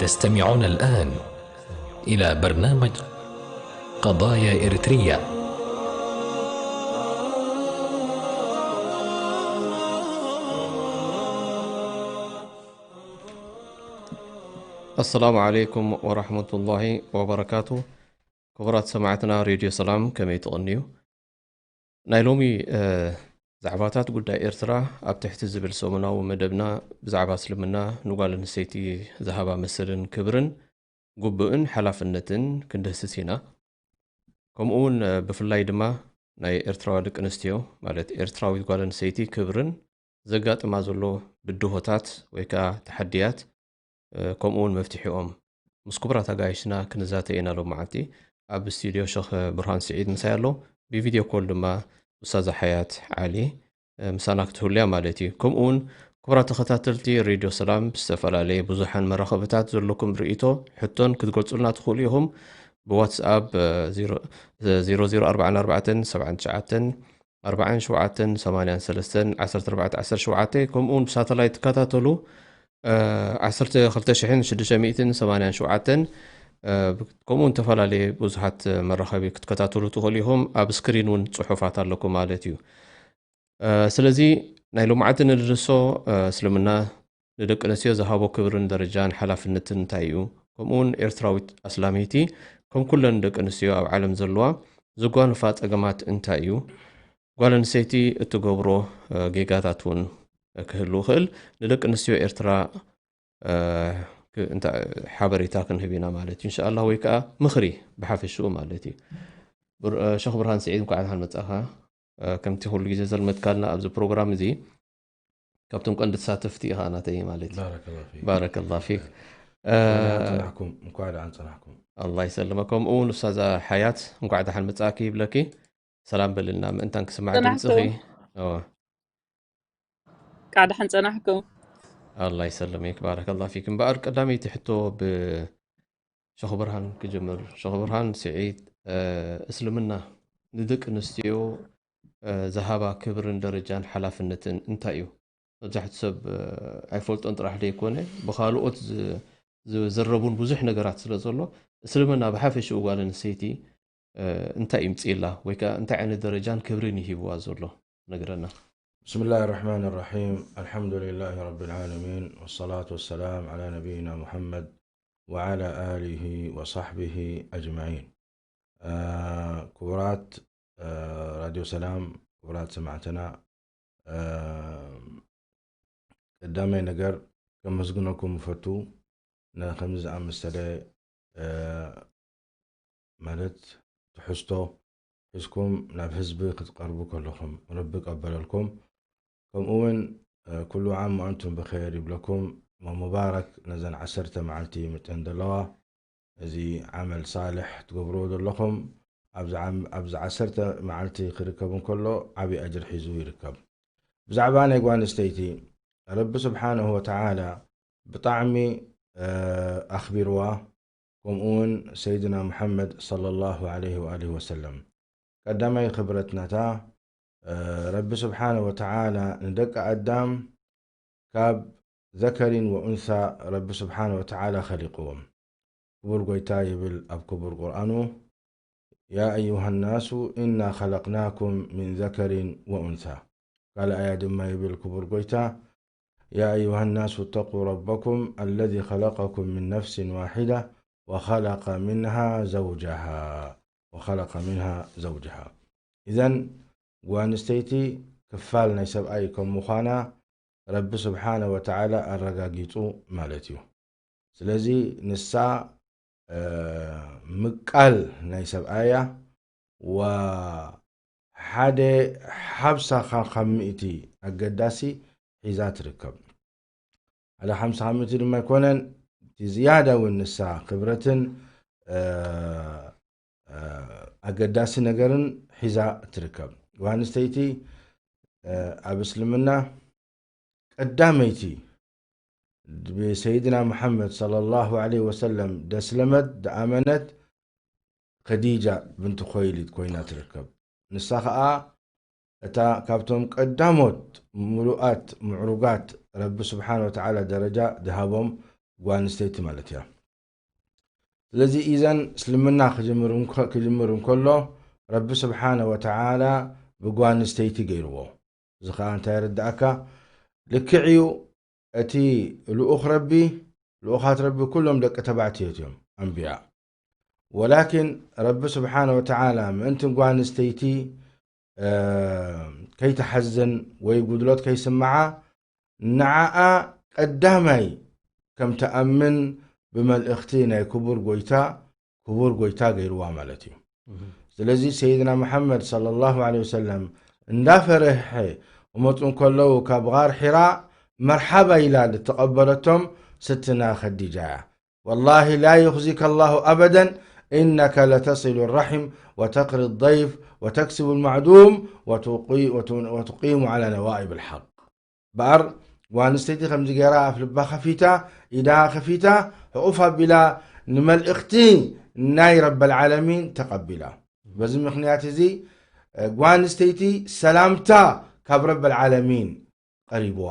تستمعون الآن إلى برنامج قضايا إريتريا. ኣሰላሙ ዓለይኩም ወራሕመቱላሂ ወበረካቱ። ክቡራት ሰማዕትና ሬድዮ ሰላም፣ ከመይ ትቕንዩ? ናይ ሎሚ ዛዕባታት ጉዳይ ኤርትራ ኣብ ትሕቲ ዝብል ሰሙናዊ መደብና ብዛዕባ እስልምና ንጓል ኣንስተይቲ ዝሃባ መሰልን ክብርን ግቡእን ሓላፍነትን ክንድህስስ ኢና። ከምኡ እውን ብፍላይ ድማ ናይ ኤርትራዋ ደቂ ኣንስትዮ ማለት ኤርትራዊት ጓል ኣንስተይቲ ክብርን ዘጋጥማ ዘሎ ብድሆታት ወይ ከዓ ተሓድያት ከምኡ እውን መፍትሒኦም ምስ ክቡራት ኣጋይሽና ክንዛተ ኢና ሎም መዓልቲ። ኣብ ስቱድዮ ሸኽ ብርሃን ስዒድ ምሳይ ኣሎ። ብቪድዮ ኮል ድማ ኡስታዛ ሓያት ዓሊ ምሳና ክትህሉያ ማለት እዩ። ከምኡ እውን ክቡራት ተኸታተልቲ ሬድዮ ሰላም ብዝተፈላለየ ብዙሓን መራኸብታት ዘለኩም ርእይቶ ሕቶን ክትገልጹልና ትኽእሉ ኢኹም። ብዋትስኣፕ 0049747417 ከምኡ እውን ብሳተላይት ትከታተሉ 12687 ከምኡ እውን ዝተፈላለየ ብዙሓት መራኸቢ ክትከታተሉ ትኽእሉ ኢኹም። ኣብ ስክሪን እውን ጽሑፋት ኣለኩም ማለት እዩ። ስለዚ ናይ ሎማዓንቲ ንድርሶ እስልምና ንደቂ ኣንስትዮ ዝሃቦ ክብርን ደረጃን ሓላፍነትን እንታይ እዩ? ከምኡ እውን ኤርትራዊት ኣስላመይቲ ከም ኩለን ደቂ ኣንስትዮ ኣብ ዓለም ዘለዋ ዝጓንፋ ጸገማት እንታይ እዩ? ጓል ኣንስተይቲ እትገብሮ ጌጋታት እውን ክህሉ ይኽእል። ንደቂ ኣንስትዮ ኤርትራ ሓበሬታ ክንህብ ኢና ማለት እዩ እንሻኣላ፣ ወይ ከዓ ምኽሪ ብሓፈሽኡ ማለት እዩ። ሸኽ ብርሃን ስዒድ፣ እንኳዕ ደሓን መጻእኻ። ከምቲ ኩሉ ግዜ ዘልመድካልና ኣብዚ ፕሮግራም እዚ ካብቶም ቀንዲ ተሳተፍቲ ኢኻ ናተይ ማለት እዩ። ባረከላ ፊክ። እንኳዕ ደሓን ጸናሕኩም። ኣላ ይሰልመ። ከምኡ እውን ኡስታዛ ሓያት እንኳዕ ደሓን መጻእኪ ይብለኪ። ሰላም በልልና፣ ምእንታን ክስማዕ ድምፅኺ። እንኳዕ ደሓን ጸናሕኩም። ኣላ ይሰልመክ፣ ባረከላ ፊክ። እምበኣር ቀዳመይቲ ሕቶ ብሸኽ ብርሃን ክጅምር። ሸኽ ብርሃን ስዒድ፣ እስልምና ንደቂ ኣንስትዮ ዝሃባ ክብርን ደረጃን ሓላፍነትን እንታይ እዩ? መብዛሕትኡ ሰብ ኣይፈልጦን ጥራሕ ዘይኮነ ብኻልኦት ዝዘረቡን ብዙሕ ነገራት ስለ ዘሎ፣ እስልምና ብሓፈሽኡ ጓል ኣንስተይቲ እንታይ ይምፅእላ ወይ ከዓ እንታይ ዓይነት ደረጃን ክብርን ይሂብዋ ዘሎ ነግረና። بسم الله الرحمن الرحيم. الحمد لله رب العالمين، والصلاة والسلام على نبينا محمد وعلى آله وصحبه أجمعين. ክቡራት ራድዮ ሰላም፣ ክቡራት ሰማዕትና፣ ቀዳማይ ነገር ከመስግነኩም እፈቱ። ንከምዚ ዝኣመሰለ ማለት ትሕዝቶ ሒዝኩም ናብ ህዝቢ ክትቀርቡ ከለኹም ረቢ ቀበለልኩም። ከምኡ እውን ኩሉ ዓም ወኣንቱም ብኸይር ይብለኩም። ሙባረክ ነዘን ዓሰርተ መዓልቲ ይምጠን ዘለዋ። እዚ ዓመል ሳልሕ ትገብርዎ ዘለኹም ኣብዚ ዓሰርተ መዓልቲ ክርከብ እንከሎ ዓብዪ ኣጅር ሒዙ ይርከብ። ብዛዕባ ናይ ጓል ኣንስተይቲ ረቢ ስብሓንሁ ወተዓላ ብጣዕሚ ኣኽቢርዋ። ከምኡ እውን ሰይድና ሙሓመድ ሰለላሁ ዓለይሂ ወኣሊሂ ወሰለም ቀዳማይ ክብረት ናታ ረቢ ስብሓንሁ ወተዓላ ንደቂ ኣዳም ካብ ዘከሪን ወኡንሳ ረቢ ስብሓንሁ ወተዓላ ኸሊቕዎም። ክቡር ጎይታ ይብል ኣብ ክቡር ቁርኣኑ፣ يا أيها الناس إنا خلقناكم من ذكر وأنثى። ካልእ ኣያ ድማ ይብል ክቡር ጎይታ፣ يا أيها الناس اتقوا ربكم الذي خلقكم من نفس واحدة وخلق منها زوجها وخلق منها زوجها። إذن ጓል ኣንስተይቲ ክፋል ናይ ሰብኣይ ከም ምዃና ረቢ ስብሓነ ወተዓላ ኣረጋጊጹ ማለት እዩ። ስለዚ ንሳ ምቃል ናይ ሰብኣያ ወሓደ ሓምሳ ካብ ሚእቲ ኣገዳሲ ሒዛ ትርከብ። ሓደ ሓምሳ ካብ ሚእቲ ድማ ኣይኮነን፣ እቲ ዝያዳ እውን ንሳ ክብረትን ኣገዳሲ ነገርን ሒዛ ትርከብ። ጓል ኣንስተይቲ ኣብ እስልምና ቀዳመይቲ ብሰይድና ሙሓመድ ሰለላሁ ዐለይሂ ወሰለም ደስለመት ደኣመነት ኸዲጃ ብንት ኾይሊድ ኮይና ትርከብ። ንሳ ኸዓ እታ ካብቶም ቀዳሞት ምሉኣት ምዕሩጋት ረቢ ስብሓነ ወተዓላ ደረጃ ድሃቦም ጓል ኣንስተይቲ ማለት እያ። ስለዚ ኢዘን እስልምና ክጅምር እንከ- ክጅምር እንከሎ ረቢ ስብሓነ ወተዓላ ብጓል ኣንስተይቲ ገይርዎ። እዚ ከዓ እንታይ የረድኣካ? ልክዕ እዩ፣ እቲ ልኡኽ ረቢ፣ ልኡኻት ረቢ ኩሎም ደቂ ተባዕትዮ እዮም፣ ኣንብያ። ወላኪን ረቢ ስብሓነ ወተዓላ ምእንቲ ጓል ኣንስተይቲ እ፣ ከይትሓዝን ወይ ጉድሎት ከይስምዓ ንዓኣ ቀዳማይ ከም ትኣምን ብመልእኽቲ ናይ ክቡር ጎይታ ክቡር ጎይታ ገይርዋ ማለት እዩ። ስለዚ ሰይድና መሓመድ ሰለላሁ ዐለይሂ ወሰለም እንዳፈረሐ ክመፁ እንከለዉ ካብ ጋር ሒራ መርሓባ ኢላ ዝተቐበለቶም ስትና ኸዲጃ እያ። والله لا يخزيك الله أبدا إنك لتصل الرحم وتقري الضيف وتكسب المعدوم وتقي- وت- وتقيم على نوائب الحق. በኣር ጓል ኣንስተይቲ ከምዚ ገይራ ኣፍ ልባ ከፊታ ኢዳ ከፊታ ሕቑፍ ኣቢላ ንመልእኽቲ ናይ ረበል ዓለሚን ተቐቢላ። በዚ ምኽንያት እዚ እ፣ ጓል ኣንስተይቲ ሰላምታ ካብ ረበል ዓለሚን ቀሪብዋ።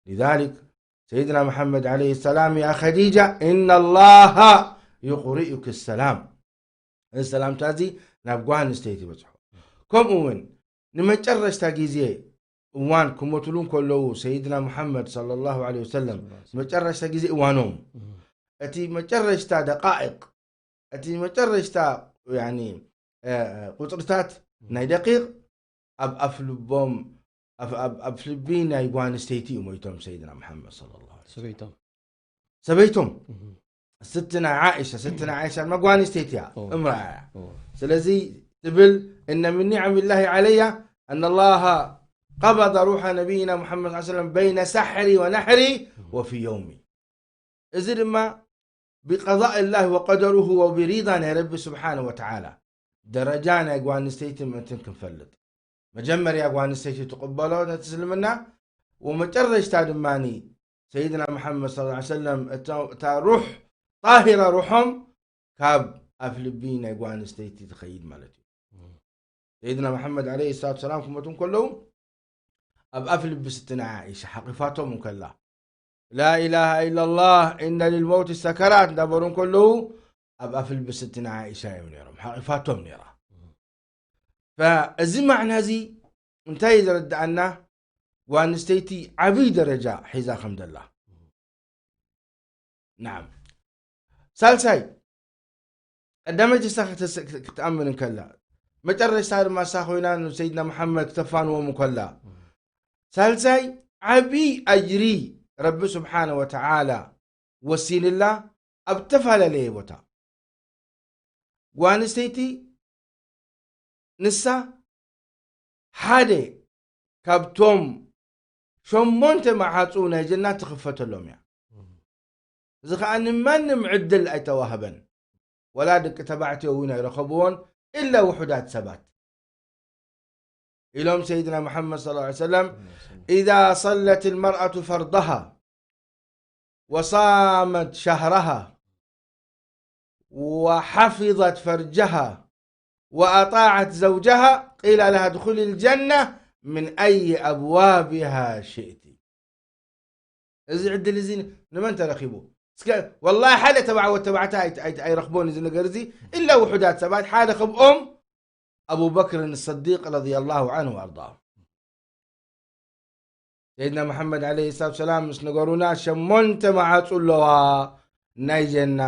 لذلك ሰይድና መሓመድ ዓለይሂ ሰላም ያ ኸዲጃ إن الله يقرئك السلام፣ እዚ ሰላምታ እዚ ናብ ጓል ኣንስተይቲ በፅሑ። ከምኡ እውን ንመጨረሽታ ግዜ እዋን ክሞትሉ እንከለዉ ሰይድና ሙሓመድ ሰለላሁ ዐለይሂ ወሰለም መጨረሽታ ግዜ እዋኖም እቲ መጨረሽታ ደቃኢቅ እቲ መጨረሽታ ያኒ ቁፅርታት ናይ ደቂቅ ኣብ ኣፍ ልቦም ኣብ ልቢ ናይ ጓንስተይቲ እዩ ሞይቶም ሰይድና ሙሓመድ ሰለላሁ ዐለይሂ ወሰለም። ሰበይቶም ሰበይቶም ስትና ዓኢሻ ስትና ዓኢሻ ድማ ጓንስተይቲ እያ እምራኣ እያ። ስለዚ ትብል እነ ምን ኒዕም ላሂ ዓለያ ኣነ ላሃ ቀበض ሩሓ ነቢይና ሙሓመድ ሰለላሁ ዐለይሂ ወሰለም በይነ ሳሕሪ ወናሕሪ ወፊ የውሚ። እዚ ድማ ብቀضእ ላሂ ወቀደሩሁ ወብሪዳ ናይ ረቢ ስብሓነ ወተዓላ ደረጃ ናይ ጓንስተይቲ ምእንትን ክንፈልጥ መጀመርያ ጓንስተይቲ ትቕበሎ ነቲ እስልምና ወመጨረሽታ ድማ ሰይድና መሓመድ ሰለላሁ ዐለይሂ ወሰለም እታ ሩሕ ጣሂራ ሩሖም ካብ ኣፍ ልቢ ናይ ጓንስተይቲ ትኸይድ ማለት እዩ። ሰይድና መሓመድ ዓለይሂ ሰላቱ ሰላም ክመቱ እንከለዉ ኣብ ኣፍ ልቢ ስትና ዓኢሻ ሓቂፋቶም እንከላ ላኢላሃ ኢላላህ ኢነ ልልመውት ሰከራት እንዳበሩ እንከለዉ ኣብ ኣፍ ልቢ ስትና ዓኢሻ እዮም ነይሮም ሓቂፋቶም ነይራ። ፈእዚ ማዕና እዚ እንታይ እዩ ዘረድኣና? ጓንስተይቲ ዓብይ ደረጃ ሒዛ ከም ዘላ ናም ሳልሳይ ቀዳመይቲ ንሳ ክትኣምን እንከላ መጨረሽታ ድማ ንሳ ኮይና ንሰይድና መሓመድ ክተፋንዎም እንከላ ሳልሳይ ዓብዪ ኣጅሪ ረቢ ስብሓነ ወተዓላ ወሲንላ ኣብ ዝተፈላለየ ቦታ ጓንስተይቲ ንሳ ሓደ ካብቶም ሸሞንተ መዓፁ ናይ ጀና ትኽፈተሎም እያ። እዚ ከዓ ንማንም ዕድል ኣይተዋህበን። ወላ ደቂ ተባዕትዮ እውን ኣይረኸብዎን ኢላ ውሑዳት ሰባት። ኢሎም ሰይድና ሙሓመድ صلى الله عليه وسلم إذا صلت المرأة فرضها وصامت شهرها وحفظت فرجها وأطاعت زوجها قيل لها ادخلي الجنة من أي أبوابها شئت. እዚ ዕድል እዚ ንመን ተረኺቡ? እስከ ወላሂ ሓደ ተባዕ ወተባዕታ ኣይረኽቦን እዚ ነገር እዚ ኢላ ውሑዳት ሰባት ሓደ ከብኦም ኣቡበክርን ሰዲቅ ረዲየላሁ ዐንሁ ወኣርዳሁ። ሰይድና መሓመድ ዓለይሂ ሰላቱ ሰላም ምስ ነገሩና ሸሞንተ መዓፁ ኣለዋ ናይ ጀና።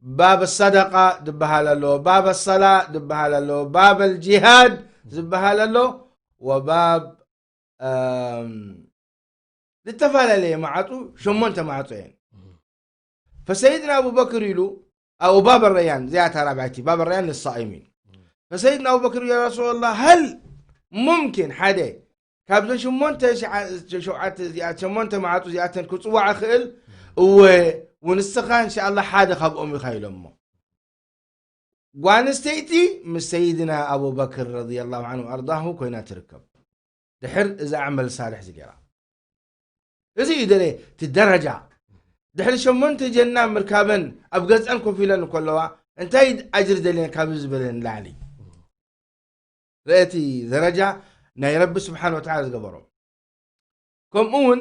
ባብ ሰደቃ ዝበሃል ኣሎ፣ ባብ ሰላ ዝበሃል ኣሎ፣ ባብ ጅሃድ ዝበሃል ኣሎ፣ ወባብ ዝተፈላለየ መዓፁ ሸሞንተ መዓፁ እየን። ፈሰይድና ኣቡበክር ኢሉ او باب الريان زيادة رابعتي باب الريان للصائمين فسيدنا أبو بكر يا رسول الله هل ممكن ሓደ ካብዘን ሸሞንተ ሸሞንተ መዓፁ እዚኣተን ክፅዋዕ ክእል? እወ ውንስኻ እንሻ ኣላ ሓደ ካብኦም ኢኻ ኢሎሞ። ጓንስተይቲ ምስ ሰይድና ኣቡበክር ረዲየላሁ ዐንሁ ኣርዳሁ ኮይና ትርከብ ድሕር እዚ ኣዕመል ሳልሕ እዚ ገይራ። እዚ እዩ ደለ እቲ ደረጃ ድሕሪ ሸሞንተ ጀና ምርካበን ኣብ ገፀን ኮፍ ኢለን ከለዋ እንታይ ኣጅሪ ደልየን ካብ ዝበለን ላዕሊ ረእቲ ደረጃ ናይ ረቢ ስብሓን ወተዓላ ዝገበሮ ከምኡ እውን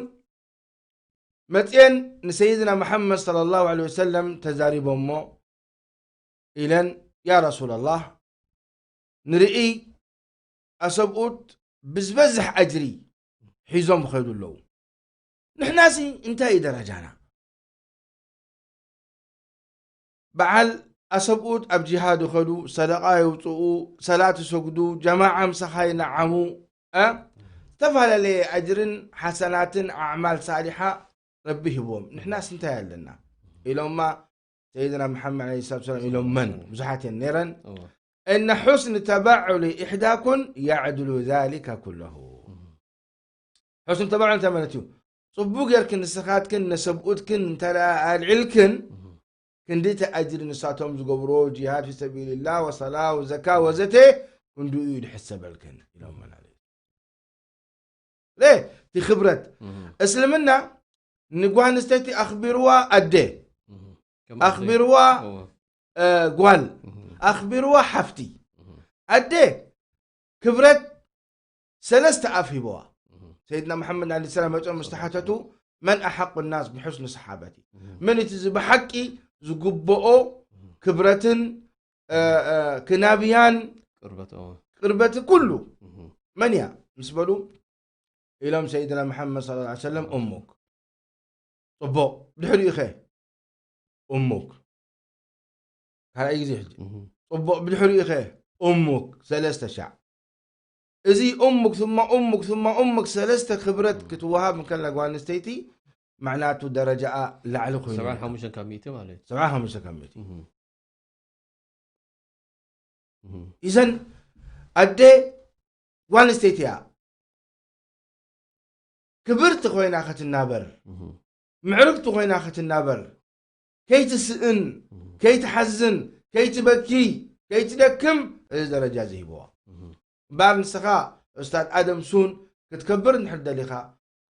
መፅየን ንሰይድና መሓመድ ሰለላሁ ዐለይሂ ወሰለም ተዛሪቦሞ ኢለን፣ ያ ረሱላላህ፣ ንርኢ ኣሰብኡት ብዝበዝሕ ኣጅሪ ሒዞም ይኸዱ ኣለዉ። ንሕናሲ እንታይ እዩ ደረጃና? በዓል ኣሰብኡት ኣብ ጂሃድ ይኸዱ፣ ሰደቓ የውፅኡ፣ ሰላት ይሰግዱ፣ ጀማዓ ምሳኻ ይነዓሙ፣ እ? ዝተፈላለየ ኣጅርን ሓሰናትን ኣዕማል ሳሊሓ ረቢ ሂብዎም። ንሕናስ እንታይ ኣለና? ኢሎማ ሰይድና መሓመድ ዐለይሂ ሰላቱ ወሰላም ኢሎም መን? ብዙሓት እየን ነይረን። እወ። እነ ሑስን ተባዑሊ ኢሕዳኩን የዕድሉ ዛሊከ ኩለሁ። እህ። ሑስን ተባዑል እንታይ ማለት እዩ? ጽቡቅ ጌርክን ንስኻትክን ነሰብኡትክን እንተ ደኣ ኣልዒልክን፣ እህ። ክንዲ እቲ ኣጅሪ ንሳቶም ዝገብርዎ ጂሃድ ፊ ሰቢልላህ ወሰላ ወዘካ ወዘተ ክንድኡ እዩ ድሕሰበልክን ኢሎም መን ኣለዩ። ለ፣ እቲ ክብረት። እህ። እስልምና ንጓል ኣንስተይቲ ኣኽቢርዋ ኣደ፣ እህ። ከም ኣደ። ኣኽቢርዋ፣ እወ። እ፣ ጓል፣ እህ። ኣኽቢርዋ ሓፍቲ። እህ። ኣደ ክብረት ሰለስተ ኣፍ ሂበዋ። እህ። ሰይድና መሓመድ ዓለይሂ ሰላም መጾም ምስ ተሓተቱ፣ "መን ኣሓቁ ናስ ብሑስኒ ሰሓበቲ?" እህ። መን እቲ እዚ ብሓቂ ዝግብኦ እህ። ክብረትን፣ እ፣ እ፣ ክናብያን ቅርበት፣ እወ። ቅርበትን ኩሉ እህ። መን እያ ምስ በሉ፣ ኢሎም ሰይድና መሓመድ ሰለላሁ ዐለይሂ ወሰለም፣ "እሙክ." ጽቡቕ። ብድሕሪኡ ኸ? እሙክ። ካልኣይ ግዜ ሕጂ። እህ። ጽቡቕ። ብድሕሪኡ ኸ? እሙክ። ሰለስተ ሻዕ። እዚ እሙክ ثم እሙክ ثم እሙክ ሰለስተ ክብረት ክትወሃብ እንከላ ጓል ኣንስተይቲ፣ መዕናቱ ደረጃኣ ላዕሊ ኮይኑ። ሰብዓን ሓሙሽተን ካብ ሚእቲ ማለት እዩ። ሰብዓን ሓሙሽተን ካብ ሚእቲ። እህ። እህ። ኢዘን ኣደ ጓል ኣንስተይቲ እያ። ክብርቲ ኮይና ክትናበር፣ እህ። ምዕርግቲ ኮይና ክትናበር፣ ከይትስእን፣ እህ። ከይትሓዝን፣ ከይትበኪ፣ ከይትደክም፣ እዚ ደረጃ እዚ ሂብዋ። እህ። እምበኣር ንስኻ ኡስታዝ ኣደም ሱን ክትከብር እንድሕር ደሊኻ፣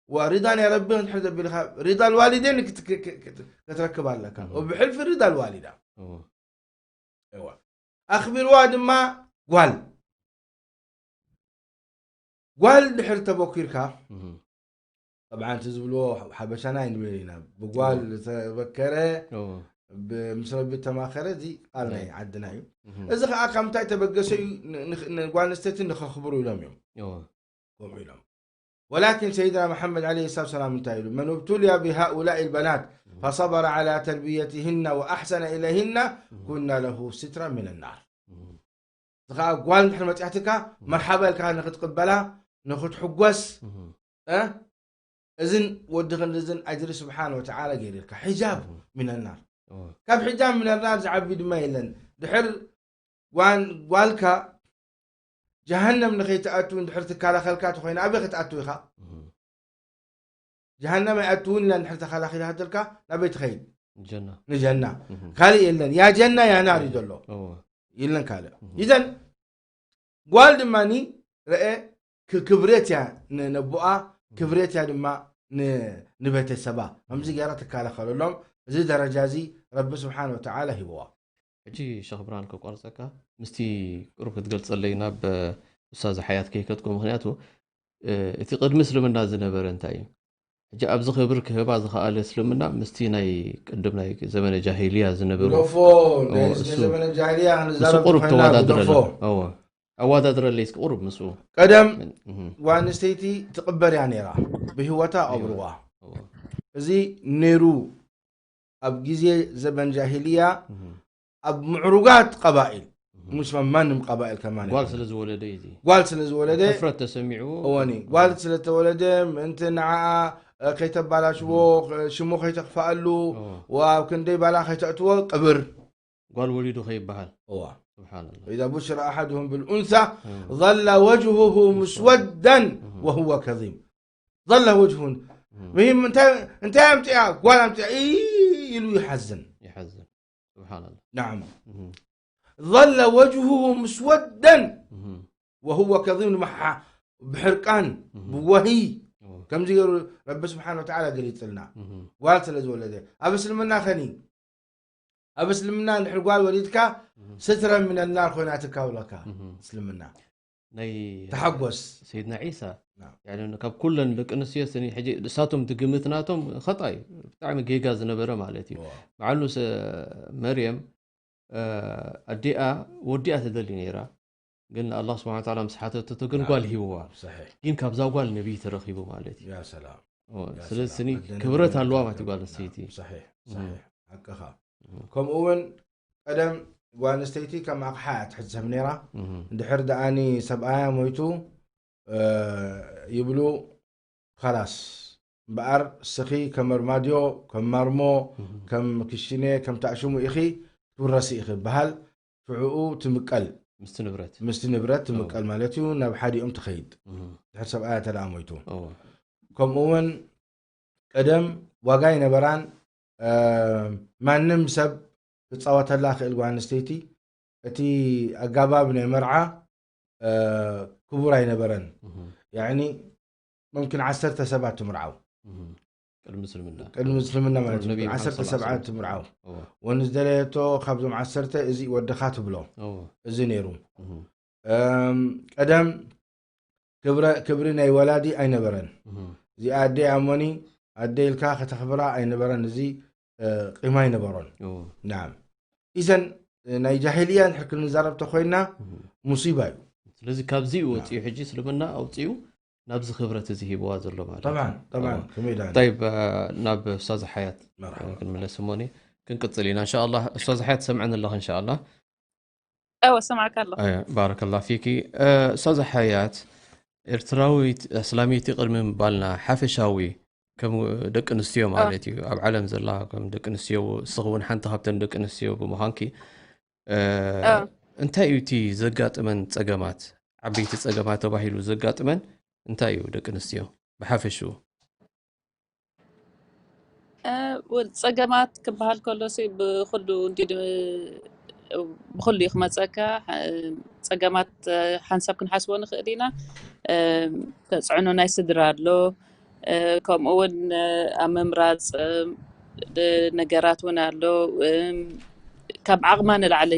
ወሪዳ ናይ ረቢ እንድሕር ደቢልኻ፣ ሪዳ ልዋሊዴን ክት-፣ ክ-፣ ክ-፣ ክት-፣ ክትረክብ ኣለካ። እህ። ወብሕልፊ ሪዳ ልዋሊዳ። እወ። እወ። ኣኽቢርዋ ድማ ጓል። ጓል ድሕር ተበኪርካ፣ እህ። ጠብዓን እቲ ዝብልዎ ሓበሻና ኣይንብል ኢና። ብጓል እወ። ዝተበከረ፣ እወ። ብ-፣ ምስ ረቢ እተማኸረ፣ እዚ ቃል ናይ ናይ። ዓድና እዩ። እህ። እዚ ኸዓ ካብ ምንታይ ተበገሰ እዩ? ን-፣ ን-፣ ንጓል ኣንስተይቲ ንኸኽብሩ ኢሎም እዮም። እወ። ከምኡ ኢሎም። ወላኪን ሰይድና መሓመድ ዓለይሂ ሰላቱ ወሰላም እንታይ ኢሉ? "መን እብቱልያ ቢሃኡላኢ ልበናት እህ። ፈሰበረ ዓላ ተርቢየትህና ወኣሕሰነ ኢለይህና እህ። ኩና ለሁ ስትራ ምን ናር." እህ። እዚ ኸዓ ጓል እንድሕር መፅያትካ፣ እህ። መርሓባ ኢልካ ንኽትቅበላ፣ ንኽትሕጎስ፣ እህ። እ? እዝን ወዲ ክንዲ እዝን ኣጅሪ ስብሓን ወተዓላ ገይሩልካ። ሒጃብ እህ። ሚነናር። እህ። ካብ ሒጃብ ሚነናር ዝዓቢ ድማ የለን። ድሕር ጓን-፣ ጓልካ ጀሃነም ንኸይትኣቱ እንድሕር ትከላኸልካ ተኾይና፣ ኣበይ ክትኣቱ ኢኻ? እህ። ጀሃነም ኣይኣትውን ኢላ እንድሕር ተኸላኺላትልካ፣ ናበይ ትኸይድ? ጀና። ንጀና። እህ። ካልእ የለን። ያ ጀና ያ ናር እዩ ዘሎ። እወ። የለን ካልእ። እህ። ኢዘን ጓል ድማኒ ረአ ክ-፣ ክብሬት እያ ን-፣ ነቦኣ፣ ክብሬት እያ ድማ ን-፣ ንቤተሰባ። ከምዚ ገይራ ትከላኸለሎም። እዚ ደረጃ እዚ ረቢ ስብሓን ወተዓላ ሂብዋ። ሕጂ ሸኽ ብርሃን ከቋርጸካ፣ ምስቲ ቁሩብ ክትገልጸለይ ናብ ኡስታዝ ሓያት ከይከድኩ፣ ምኽንያቱ፣ እ፣ እቲ ቅድሚ እስልምና ዝነበረ እንታይ እዩ? ሕጂ ኣብዚ ክብሪ ክህባ ዝኸኣለ እስልምና ምስቲ ናይ ቅድም ናይ ዘመነ ጃሂልያ ዝነበሩ፣ ግደፎ፣ ናይ ኦ፣ እሱ፣ ዘመነ ጃሂልያ ምስኡ ክንዛረብ ቁሩብ ኮይና ተወዳድረላ። ግደፎ። እወ። ኣወዳድረለይ እስኪ ቁሩብ ምስኡ። ቀደም ምን-፣ እህ። ጓል ኣንስተይቲ ትቕበር እያ ነይራ። ብህይወታ ብህይወት። ቀብርዋ። እወ። እዚ ነይሩ ኣብ ግዜ ዘመን ጃሂልያ እህ። ኣብ ምዕሩጋት ቀባኢል፣ እህ። ሙሽ ማንም ቀባኢል ከማን ጓል ይኹን። ስለ ዝወለደ እዩ እዚ። ጓል ስለ ዝወለደ፣ ሕፍረት ተሰሚዕዎ። እወኒ፣ ጓል ስለ ተወለደ፣ ምእንቲ ንዓኣ፣ እ፣ ከይተባላሽዎ፣ እህ። ኸ-፣ ሽሙ ከይተኽፍኣሉ፣ እወ። ወኣብ ክንደይ ባላ ከይተእትዎ፣ ቅብር። ጓል ወሊዱ ከይበሃል። እወ። ስብሓንላህ። وإذا بشر أحدهم بالأنثى እህ። ظل وجهه مسودا እህ። وهو كظيم. ظل وجهه. እህ። ምሂም እንታይ፣ እንታይ ኣምፅኣ? ጓል ኣምፅኣ ኢሉ ይሓዝን። ይሓዝን። ስብሓንላህ። ናዓም። እህ። ظل وجهه مسودا እህ። وهو كظيم። መሓ-፣ ብሕርቃን፣ እህ። ብወሂ። እህ። ከምዚ ገይሩ ረቢ ስብሓን ወተዓላ ገሊፅልና። እህ። ጓል ስለ ዝወለደ። ኣብ እስልምና ኸኒ ኣብ እስልምና እንድሕር ጓል ወሊድካ፣ እህ። ስትረ ሚነናር ኮይና ትካብለካ። እህ። እስልምና። ናይ ተሓጎስ። ሰይድና ዒሳ፣ ናም። ያኒ ካብ ኩለን ደቂ ኣንስትዮ ስኒ ሕጂ እሳቶም እቲ ግምት ናቶም ኸጣ እዩ። ብጣዕሚ ጌጋ ዝነበረ ማለት እዩ። እዋ። በዓል ንስ መርየም፣ እ፣ ኣዲኣ ወዲኣ ትደሊ ነይራ። ግን ኣላህ ስብሓን ወተዓላ ምስ ሓተተቶ ግን ጓል ሂብዋ። ሰሒሕ። ግን ካብዛ ጓል ነቢይ ተረኺቡ ማለት እዩ። ያ ሰላም። ኦ፣ ያ ስለዚ ሰላም። ስኒ ኣደ ክብረት ነብይ ኣለዋ ማለት እዩ ጓል ኣንስተይቲ። ሰሒሕ፣ እም። ሰሒሕ። ሓቅኻ። እም። ከምኡ እውን ቀደም ጓል ኣንስተይቲ ከም ኣቕሓ እያ ትሕሰብ ነይራ። እም። እንድሕር ደኣኒ ሰብኣያ ሞይቱ፣ እ፣ ይብሉ፣ "ኻላስ እምበኣር እስኺ ከም ኣርማድዮ፣ ከም ማርሞ፣ እም። ከም ክሽኔ፣ ከም ታዕሽሙ ኢኺ ትውረሲ ኢኺ" በሃል። ሽዑኡ ትምቀል። ምስቲ ንብረት። ምስቲ ንብረት ትምቀል ማለት እዩ፣ ናብ ሓዲኦም ትኸይድ። እም። ድሕር ሰብኣያ እንተ ደኣ ሞይቱ። እዎ። ከምኡ እውን ቀደም ዋጋ ኣይነበራን፣ እ፣ ማንም ሰብ ክጻወተላ ክእል ጓል ኣንስተይቲ። እቲ ኣጋባብ ናይ መርዓ፣ እ፣ ክቡር ኣይነበረን። እም። ያዕኒ፣ መምክን ዓሰርተ ሰባት ትምርዓው። እም። ቅድሚ እስልምና። ቅድሚ እስልምና ማለት እዩ። ነቢ መሓመድ ዓሰርተ ሰለላሁ ሰብዓ ዐለይሂ ወሰለም። ትምርዓው። እዎ። ወንዝደለየቶ ካብዞም ዓሰርተ እዚ ወድኻ ትብሎ። እዎ። እዚ ነይሩ። እም። እም፣ ቀደም ክብረ-፣ ክብሪ ናይ ወላዲ ኣይነበረን። እም። እዚኣ ኣደይ ኣሞኒ፣ ኣደይ ኢልካ ከተኽብራ ኣይነበረን። እዚ፣ እ፣ ቂማ ኣይነበሮን። እዎ። ናም። ኢዘን፣ እ፣ ናይ ጃሂልያ እንድሕር ክንዛረብ ተኾይና፣ እም። ሙሲባ እዩ። ስለዚ ካብዚ እዩ ናም። ወፂኡ፣ ሕጂ እስልምና ኣውፂኡ ናብዚ ክብረት እዚ ሂብዋ ዘሎ ማለት እዩ። ጠብዓን፣ ጠብዓን፣ እዎ። ከመይ ዳን? ጠይብ፣ እ፣ ናብ ኡስታዝ ሓያት፣ መርሓባ። እ፣ ክንምለስ እሞኒ ክንቅፅል ኢና እንሻኣላህ። ኡስታዝ ሓያት ሰምዐን ኣለኻ እንሻኣላህ። እወ፣ ሰማዕካ ኣለኹ። ኣየ፣ ባረከላህ ፊኪ። እ፣ ኡስታዝ ሓያት፣ ኤርትራዊት ኣስላመይቲ ቅድሚ ምባልና ሓፈሻዊ ከም ደቂ ኣንስትዮ እ። ማለት እዩ፣ ኣብ ዓለም ዘላ ከም ደቂ ኣንስትዮ፣ እስኺ እውን ሓንቲ ካብተን ደቂ ኣንስትዮ ብምዃንኪ፣ እ፣ እ። እንታይ እዩ እቲ ዘጋጥመን ጸገማት፣ ዓበይቲ ጸገማት ተባሂሉ ዘጋጥመን እንታይ እዩ ደቂ ኣንስትዮ ብሓፈሽኡ? እ፣ ወል-፣ ጸገማት ክበሃል ከሎ ሲ ብኹሉ እንዲ-፣ ብኹሉ እዩ ክመጸካ። እ፣ ጸገማት፣ እ፣ ሓንሳብ ክንሓስቦ ንኽእል ኢና። እ፣ ተጽዕኖ ናይ ስድራ ኣሎ። እ፣ ከምኡ እውን፣ እ፣ ኣብ ምምራጽ፣ እ፣ ድ-፣ ነገራት እውን ኣሎ። እ፣ ካብ ዓቕማ ንላዕሊ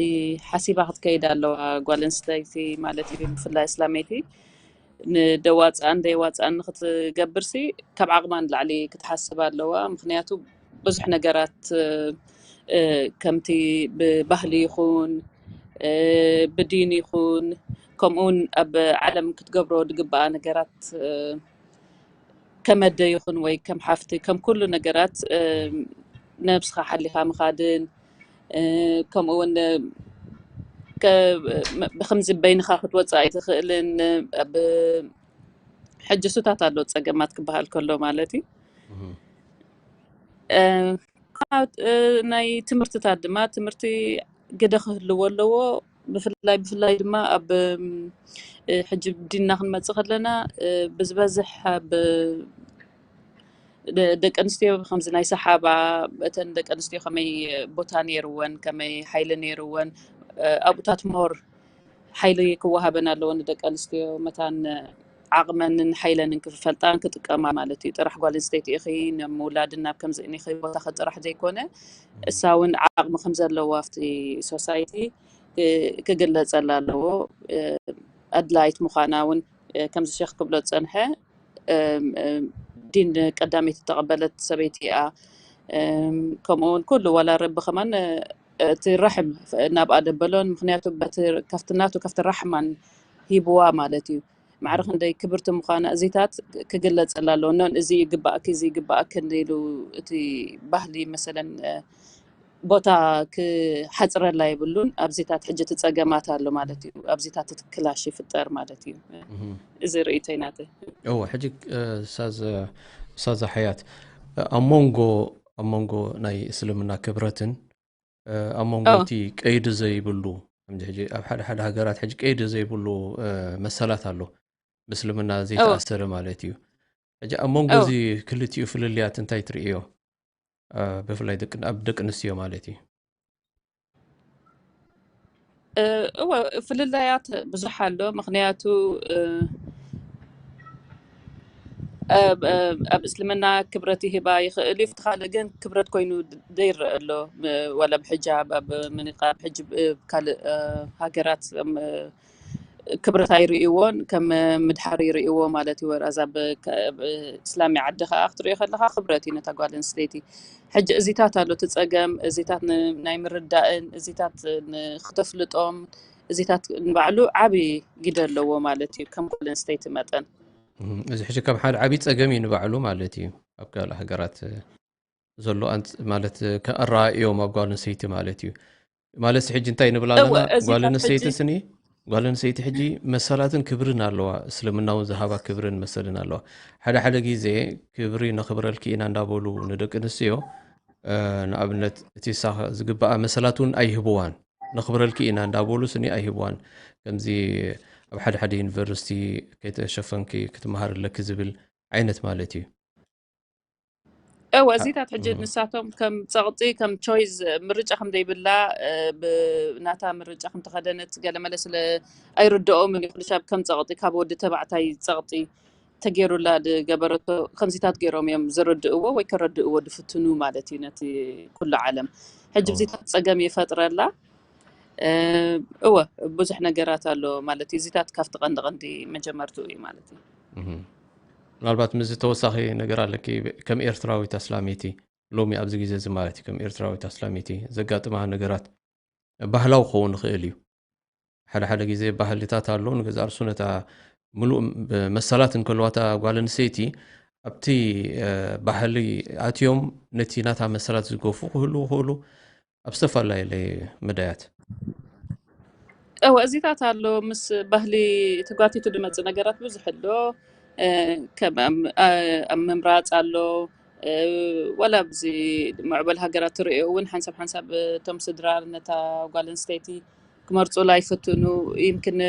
ሓሲባ ክትከይድ ኣለዋ ጓል ኣንስተይቲ ማለት እዩ፣ ብፍላይ ኣስላመይቲ። ንደዋፅኣን ደይዋፅኣን ንክትገብርሲ ካብ ዓቕማ ንላዕሊ ክትሓስብ ኣለዋ። ምኽንያቱ ብዙሕ ነገራት፣ እ፣ ከምቲ ብባህሊ ይኹን፣ እ፣ ብዲን ይኹን፣ ከምኡ እውን ኣብ ዓለም ክትገብሮ ዝግበኣ ነገራት፣ እ፣ ከም ኣደ ይኹን ወይ ከም ሓፍቲ፣ ከም ኩሉ ነገራት፣ እ፣ ነብስኻ ሓሊኻ ምኻድን፣ እ፣ ከምኡ እውን፣ እ፣ ከ-፣ ም-፣ ብኸምዚ በይንኻ ክትወፅእ ኣይትኽእልን። ኣብ ሕጂ እሱታት ኣሎ ጸገማት ክበሃል ከሎ ማለት እዩ። እህ። እ፣ ካብ፣ እ፣ ናይ ትምህርትታት ድማ፣ ትምህርቲ ግደ ክህልዎ ኣለዎ። ብፍላይ፣ ብፍላይ ድማ ኣብ፣ እም፣ እ፣ ሕጂ ዲንና ክንመጽእ ከለና፣ እ፣ ብዝበዝሕ ኣብ ደ-፣ ደቂ ኣንስትዮ ከምዚ ናይ ሰሓባ፣ እተን ደቂ ኣንስትዮ ከመይ ቦታ ነይርወን፣ ከመይ ሓይሊ ነይርወን፣ እ፣ ኣብኡታት ሞር ሓይሊ ክወሃበን ኣለዎ ንደቂ ኣንስትዮ፣ መታን ዓቕመንን ሓይለንን ክፈልጣን ክጥቀማ ማለት እዩ። ጥራሕ ጓል ኣንስተይቲ ኢኺ፣ ናብ ምውላድን ናብ ከምዚእን ኢኺ ቦታኺ ጥራሕ ዘይኮነ፣ እሳ እውን ዓቕሚ ከም ዘለዋ ኣብቲ ሶሳይቲ ክ-፣ ክግለጸላ ኣለዎ። እ፣ ኣድላይት ምዃና እውን፣ እ፣ ከምዚ ሸኽ ክብሎ ዝጸንሐ፣ እም፣ እም፣ ዲን ቀዳመይቲ እተቐበለት ሰበይቲ እያ። እም፣ ከምኡ እውን ኩሉ ዋላ ረቢ ከማን፣ እ፣ እቲ ራሕም ናብኣ ደበሎን፣ ምኽንያቱ በቲ፣ ካብቲ ናቱ፣ ካብቲ ራሕማን ሂብዋ ማለት እዩ። ማዕረ እም። ክንደይ ክብርቲ ምዃና እዚታት ክግለጸላ ኣለዎ። ኖን፣ እዚ ይግባእኪ፣ እዚ ይግባእክን ኢሉ እቲ ባህሊ መሰለን፣ እ፣ ቦታ ክሓጽረላ የብሉን። ኣብዚታት ሕጂ እቲ ጸገማት ኣሎ ማለት እዩ። ኣብዚታት እቲ ክላሽ ይፍጠር ማለት እዩ። እህ። እዚ ርእይቶይ ናተይ። እወ፣ ሕጂ፣ እ፣ ኡስታዝ፣ ኡስታዝ ሓያት፣ እ፣ ኣብ መንጎ፣ ኣብ መንጎ ናይ እስልምና ክብረትን፣ እ፣ ኣብ መንጎ ኦ። እቲ ቀይዲ ዘይብሉ፣ ከምዚ ሕጂ ኣብ ሓደ ሓደ ሃገራት ሕጂ ቀይዲ ዘይብሉ፣ እ፣ መሰላት ኣሎ፣ ምስልምና እዎ። ዘይተኣሰረ ማለት እዩ። ሕጂ ኣብ መንጎ ኦ። እዚ ክልቲኡ ፍልልያት እንታይ ትርእዮ? እ፣ ብፍላይ ደቂ፣ ኣብ ደቂ ኣንስትዮ ማለት እዩ። እ፣ እወ፣ ፍልልያት ብዙሕ ኣሎ። ምኽንያቱ፣ እ፣ ኣብ፣ ኣብ፣ ኣብ እስልምና ክብረት ይህባ ይኽእል እዩ፣ ኣብቲ ካልእ ግን ክብረት ኮይኑ ድ-፣ ዘይረአ ኣሎ። ም-፣ ዋላ ብሕጃብ፣ ኣብ ምንቃብ፣ ሕጂ ብ-፣ ካልእ፣ እ፣ ሃገራት፣ እም፣ እ፣ ክብረት ኣይርእይዎን፣ ከም ምድሓር ይርእይዎ ማለት እዩ። ወራዛ ብ-፣ ከ-፣ ብ-፣ እስላሚ ዓዲ ከዓ ክትርእዮ ከለኻ ክብረት እዩ ነታ ጓል ኣንስተይቲ። ሕጂ እዚታት ኣሎ እቲ ጸገም፣ እዚታት ን-፣ ናይ ምርዳእን እዚታት ን-፣ ክተፍልጦም፣ እዚታት ንባዕሉ ዓቢ ግደ ኣለዎ ማለት እዩ ከም ጓል ኣንስተይቲ መጠን። እም፣ እዚ ሕጂ ከም ሓደ ዓቢ ጸገም እዩ ንባዕሉ ማለት እዩ። ኣብ ካልእ ሃገራት ዘሎ ኣንጽ-፣ ማለት ከኣረኣእዮም ኣብ ጓል ኣንስተይቲ ማለት እዩ። ማለት ሕጂ እንታይ ንብል እወ፣ ኣለና? ጓል እዚታት ሕጂ ኣንስተይቲ ስኒ ጓል ኣንስተይቲ ሕጂ መሰላትን ክብርን ኣለዋ። እስልምና እውን ዝሃባ ክብርን መሰልን ኣለዋ። ሓደ ሓደ ግዜ ክብሪ ነኽብረልኪ ኢና እንዳበሉ ንደቂ ኣንስትዮ፣ እ፣ ንኣብነት እቲ ሳ-፣ ዝግባኣ መሰላት እውን ኣይህብዋን። ነኽብረልኪ ኢና እንዳበሉ ስኒ ኣይህብዋን። ከምዚ ኣብ ሓደ ሓደ ዩኒቨርሲቲ ከይተሸፈንኪ ክትመሃር ኣለኪ ዝብል ዓይነት ማለት እዩ። እወ፣ አ-፣ እዚታት ሕጂ እም፣ ንሳቶም ከም ጸቕጢ፣ ከም ቾይዝ፣ ምርጫ ከም ዘይብላ፣ እ፣ ብ-፣ ናታ ምርጫ ከም ተኸደነት ገለ መለ ስለ ኣይርድኦምን እዩ። ኩሉ ሻብ ከም ጸቕጢ፣ ካብ ወዲ ተባዕታይ ጸቕጢ ተገይሩላ ዝገበረቶ፣ ከምዚታት ገይሮም እዮም ዝርድእዎ ወይ ከረድእዎ ዝፍትኑ ማለት እዩ ነቲ ኩሉ ዓለም። ሕጂ ኦ፣ ብዚታት ጸገም ይፈጥረላ። እ፣ እወ፣ ብዙሕ ነገራት ኣሎ ማለት እዩ። እዚታት ካብቲ ቀንዲ ቀንዲ መጀመርትኡ እዩ ማለት እዩ። እም። ምናልባት ምስዚ ተወሳኺ ነገር ኣለኪ፣ ከም ኤርትራዊት ኣስላመይቲ ሎሚ ኣብዚ ግዜ እዚ ማለት እዩ፣ ከም ኤርትራዊት ኣስላመይቲ ዘጋጥማ ነገራት ባህላዊ ክኸውን ይኽእል እዩ። ሓደ ሓደ ግዜ ባህልታት ኣሎ፣ ንገዛእ ርእሱ ነታ ምሉእ ብ-፣ መሰላት እንከልዋ እታ ጓል ኣንስተይቲ ኣብቲ፣ እ፣ ባህሊ ኣትዮም ነቲ ናታ መሰላት ዝገፉ ክህልዉ ይኽእሉ፣ ኣብ ዝተፈላለየ መዳያት። እወ፣ እዚታት ኣሎ፣ ምስ ባህሊ ተጓቲቱ ዝመጽእ ነገራት ብዙሕ ኣሎ። እ፣ ከም ኣብ፣ እ፣ ኣብ ምምራጽ ኣሎ። እ፣ ወላ ኣብዚ ምዕበል ሃገራት ትርእዮ እውን ሓንሳብ ሓንሳብ እቶም ስድራ ነታ ጓል ኣንስተይቲ ክመርጹላ ይፍትኑ። ይምክን፣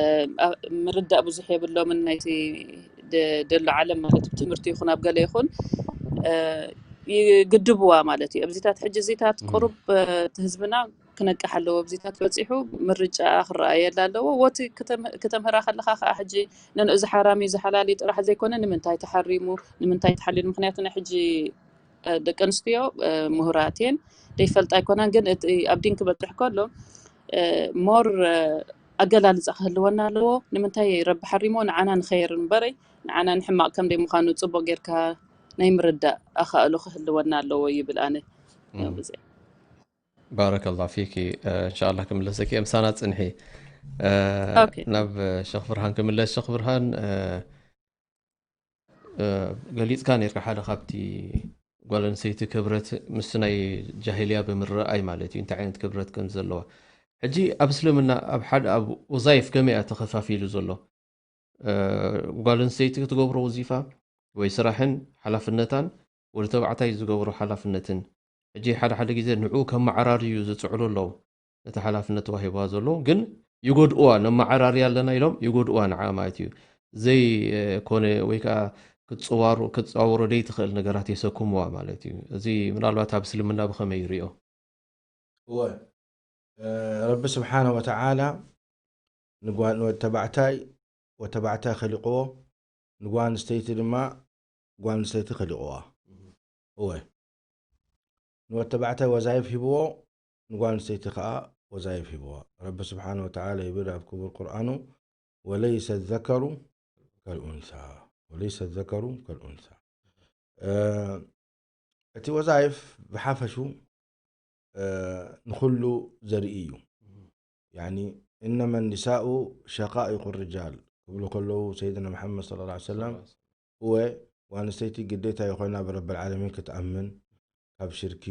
እ፣ ኣ-፣ ምርዳእ ብዙሕ የብሎምን ናይቲ ደ-፣ ደሎ ዓለም ማለት እዩ። ትምህርቲ ይኹን ኣብ ገለ ይኹን፣ እ፣ ይግድብዋ ማለት እዩ። ኣብዚታት ሕጂ እዚታት እም። ቁሩብ፣ እ፣ እቲ ህዝብና ክነቅሕ ኣለዎ። ኣብዚታት በጺሑ ምርጫ ክረኣየላ ኣለዎ። ወቲ ክተም-፣ ክተምህራ ከለኻ ከዓ ሕጂ ነንኡ እዚ ሓራም እዩ፣ እዚ ሓላል እዩ ጥራሕ ዘይኮነ፣ ንምንታይ ተሓሪሙ፣ ንምንታይ ተሓሊሉ? ምኽንያቱ ናይ ሕጂ፣ እ፣ ደቂ ኣንስትዮ፣ እ፣ ምሁራት እየን፣ ዘይፈልጣ ኣይኮናን። ግን እቲ ኣብ ዲን ክበጽሕ ከሎ፣ እ፣ ሞር፣ እ፣ ኣገላልጻ ክህልወና ኣለዎ። ንምንታይ ረቢ ሓሪሞ? ንዓና ንኸየር እምበረይ፣ ንዓና ንሕማቕ ከም ደይ ምዃኑ ጽቡቕ ጌርካ ናይ ምርዳእ ኣኻእሎ ክህልወና ኣለዎ ይብል ኣነ። ያው እም። ብዘይ ባረከላሁ ፊኪ። እ፣ እንሻኣላህ ክምለሰኪ፣ ምሳና ጽንሒ። እ፣ ኦኬ። ናብ ሸኽ ብርሃን ክምለስ። ሸኽ ብርሃን፣ እ፣ እ፣ ገሊጽካ ኔርካ ሓደ ካብቲ ጓል ኣንስተይቲ ክብረት ምስ ናይ ጃሂልያ ብምርኣይ ማለት እዩ፣ እንታይ ዓይነት ክብረት ከም ዘለዋ። ሕጂ ኣብ እስልምና ኣብ ሓደ ኣብ ወዛይፍ ከመይ እያ ተኸፋፊሉ ዘሎ? እ፣ ጓል ኣንስተይቲ ክትገብሮ ወዚፋ ወይ ስራሕን ሓላፍነታን ወዲ ተባዕታይ ዝገብሮ ሓላፍነትን፣ ሕጂ ሓደ ሓደ ግዜ ንዕኡ ከመዓራርዩ ዝጽዕሩ ኣለዉ። ነቲ ሓላፍነት ተዋሂብዋ ዘሎ ግን ይጎድእዋ፣ ነመዓራርያ ኣለና ኢሎም ይጎድእዋ ንዓ ማለት እዩ። ዘይ፣ እ፣ ኮነ ወይ ከዓ ክትጽዋሮ፣ ክትጻወሮ ደይ ትኽእል ነገራት የሰኩምዋ ማለት እዩ። እዚ ምናልባት ኣብ እስልምና ብኸመይ ይሪኦ? እወ፣ እ፣ ረቢ ስብሓነ ወተዓላ ንጓል፣ ንወድ ተባዕታይ ወድ ተባዕታይ ኸሊቕዎ፣ ንጓል ኣንስተይቲ ድማ ጓል ኣንስተይቲ ኸሊቕዋ። እወ፣ ንወድ ተባዕታይ ወዛይፍ ሂብዎ፣ ንጓል ኣንስተይቲ ኸዓ ወዛይፍ ሂብዋ። ረቢ ስብሓነ ወተዓላ ይብል ኣብ ክቡር ቁርኣኑ፣ "ወለይሰ ዘከሩ ከልኡንሳ፣ ወለይሰ ዘከሩ ከልኡንሳ።" እ፣ እቲ ወዛይፍ ብሓፈሹ፣ እ፣ ንኹሉ ዘርኢ እዩ። ያኒ፣ "እነመ ኒሳኡ ሸቃኢቁ ርጃል" ክብሉ ከለዉ ሰይድና መሓመድ ሰለላሁ ዐለይሂ ወሰለም፣ እወ፣ ጓል ኣንስተይቲ ግዴታ ይኾይና ብረብል ዓለሚን ክትኣምን፣ ካብ ሽርኪ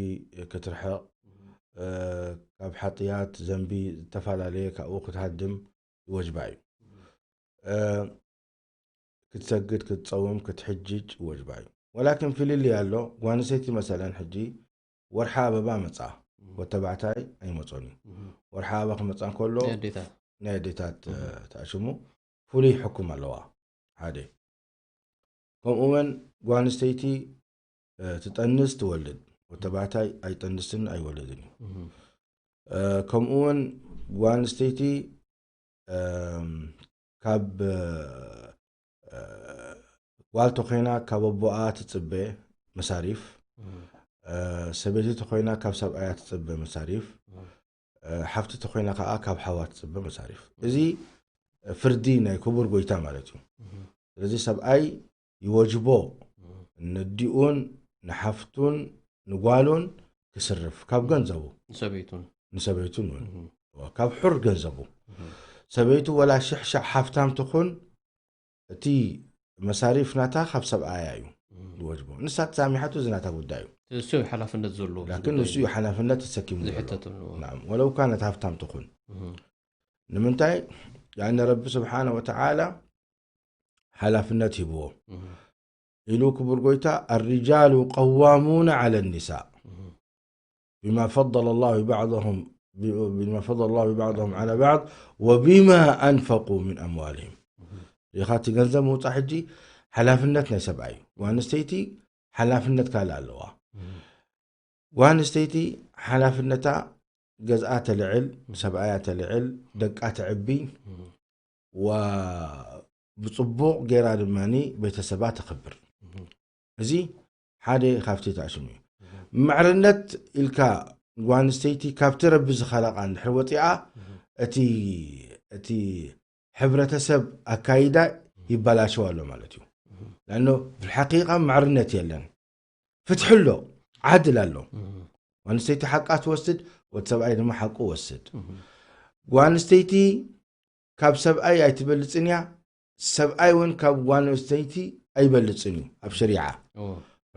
ክትርሕቕ፣ እ፣ ካብ ሓጥያት ዘንቢ ዝተፈላለየ ካብኡ ክትሃድም ይወጅባ እዩ። እ፣ ክትሰግድ፣ ክትጸውም፣ ክትሕጅጅ ይወጅባ እዩ። ወላኪን ፍልልይ ኣሎ። ጓል ኣንስተይቲ መሰለን ሕጂ ወርሓ ኣበባ መጻ፣ ወተባዕታይ ኣይመጾን እዩ። ወርሓ ኣበባ ክመጻ እንከሎ ናይ ኣዴታት፣ ናይ ኣዴታት፣ እ፣ ተኣሽሙ ፍሉይ ሕኩም ኣለዋ። ሓደ። ከምኡ እውን ጓል ኣንስተይቲ፣ እ፣ ትጠንስ ትወልድ፣ ወተባዕታይ ኣይጠንስን ኣይወልድን እዩ። እ፣ ከምኡ እውን ጓል ኣንስተይቲ፣ እም፣ ካብ፣ እ፣ ጓል ተኾይና ካብ ኣቦኣ ትጽበ መሳሪፍ፣ እ፣ ሰበይቲ ተኾይና ካብ ሰብኣያ ትጽበ መሳሪፍ፣ እ፣ ሓፍቲ ተኾይና ከዓ ካብ ሓዋ ትጽበ መሳሪፍ። እዚ፣ ፍርዲ ናይ ክቡር ጎይታ ማለት እዩ። ስለዚ ሰብኣይ ይወጅቦ ነዲኡን ንሓፍቱን ንጓሉን ክስርፍ ካብ ገንዘቡ፣ ንሰበይቱን ንሰበይቱን እውን ካብ ሑር ገንዘቡ። ሰበይቱ ወላ ሽሕ ሻዕ ሓፍታም ትኹን፣ እቲ መሳሪፍ ናታ ካብ ሰብኣያ እዩ ዝወጅቦ። ንሳ ተሳሚሓቱ እዚ ናታ ጉዳይ እዩ። እሱ ሓላፍነት ዘለዎ ላኪን ንሱ እዩ ሓላፍነት ተሰኪሙ ዘሎ። ዝሕተተሉ ናም ወለው ካነት ሃብታም ትኹን። ንምንታይ? ያነ ረቢ ስብሓነ ወተዓላ ሓላፍነት ሂብዎ ኢሉ ክቡር ጎይታ፣ الرجال قوامون على النساء بما فضل الله بعضهم بما فضل الله بعضهم على بعض وبما أنفقوا من أموالهم. ኢኻ እቲ ገንዘብ ምውፃእ ሕጂ ሓላፍነት ናይ ሰብኣይ እዩ። ጓል ኣንስተይቲ ሓላፍነት ካልእ ኣለዋ። ጓል ኣንስተይቲ ሓላፍነታ ገዝኣ ተልዕል፣ ሰብኣያ ተልዕል፣ ደቃ ተዕቢ፣ ዋ ብፅቡቕ ገይራ ድማ ቤተሰባ ተኽብር። እዚ ሓደ ካብቲ ተኣሽሙ እዩ። ማዕርነት ኢልካ ጓል ኣንስተይቲ ካብቲ ረቢ ዝኸለቓ እንድሕር ወፂኣ እቲ እቲ ሕብረተሰብ ኣካይዳ ይበላሸው ኣሎ ማለት እዩ። ለኣኖ ብልሓቂቃ ማዕርነት የለን። ፍትሒ ኣሎ፣ ዓድል ኣሎ። ጓል ኣንስተይቲ ሓቃ ትወስድ፣ ወዲ ሰብኣይ ድማ ሓቁ ወስድ። ጓል ኣንስተይቲ ካብ ሰብኣይ ኣይትበልፅን እያ፣ ሰብኣይ እውን ካብ ጓል ኣንስተይቲ ኣይበልፅን እዩ ኣብ ሸሪዓ።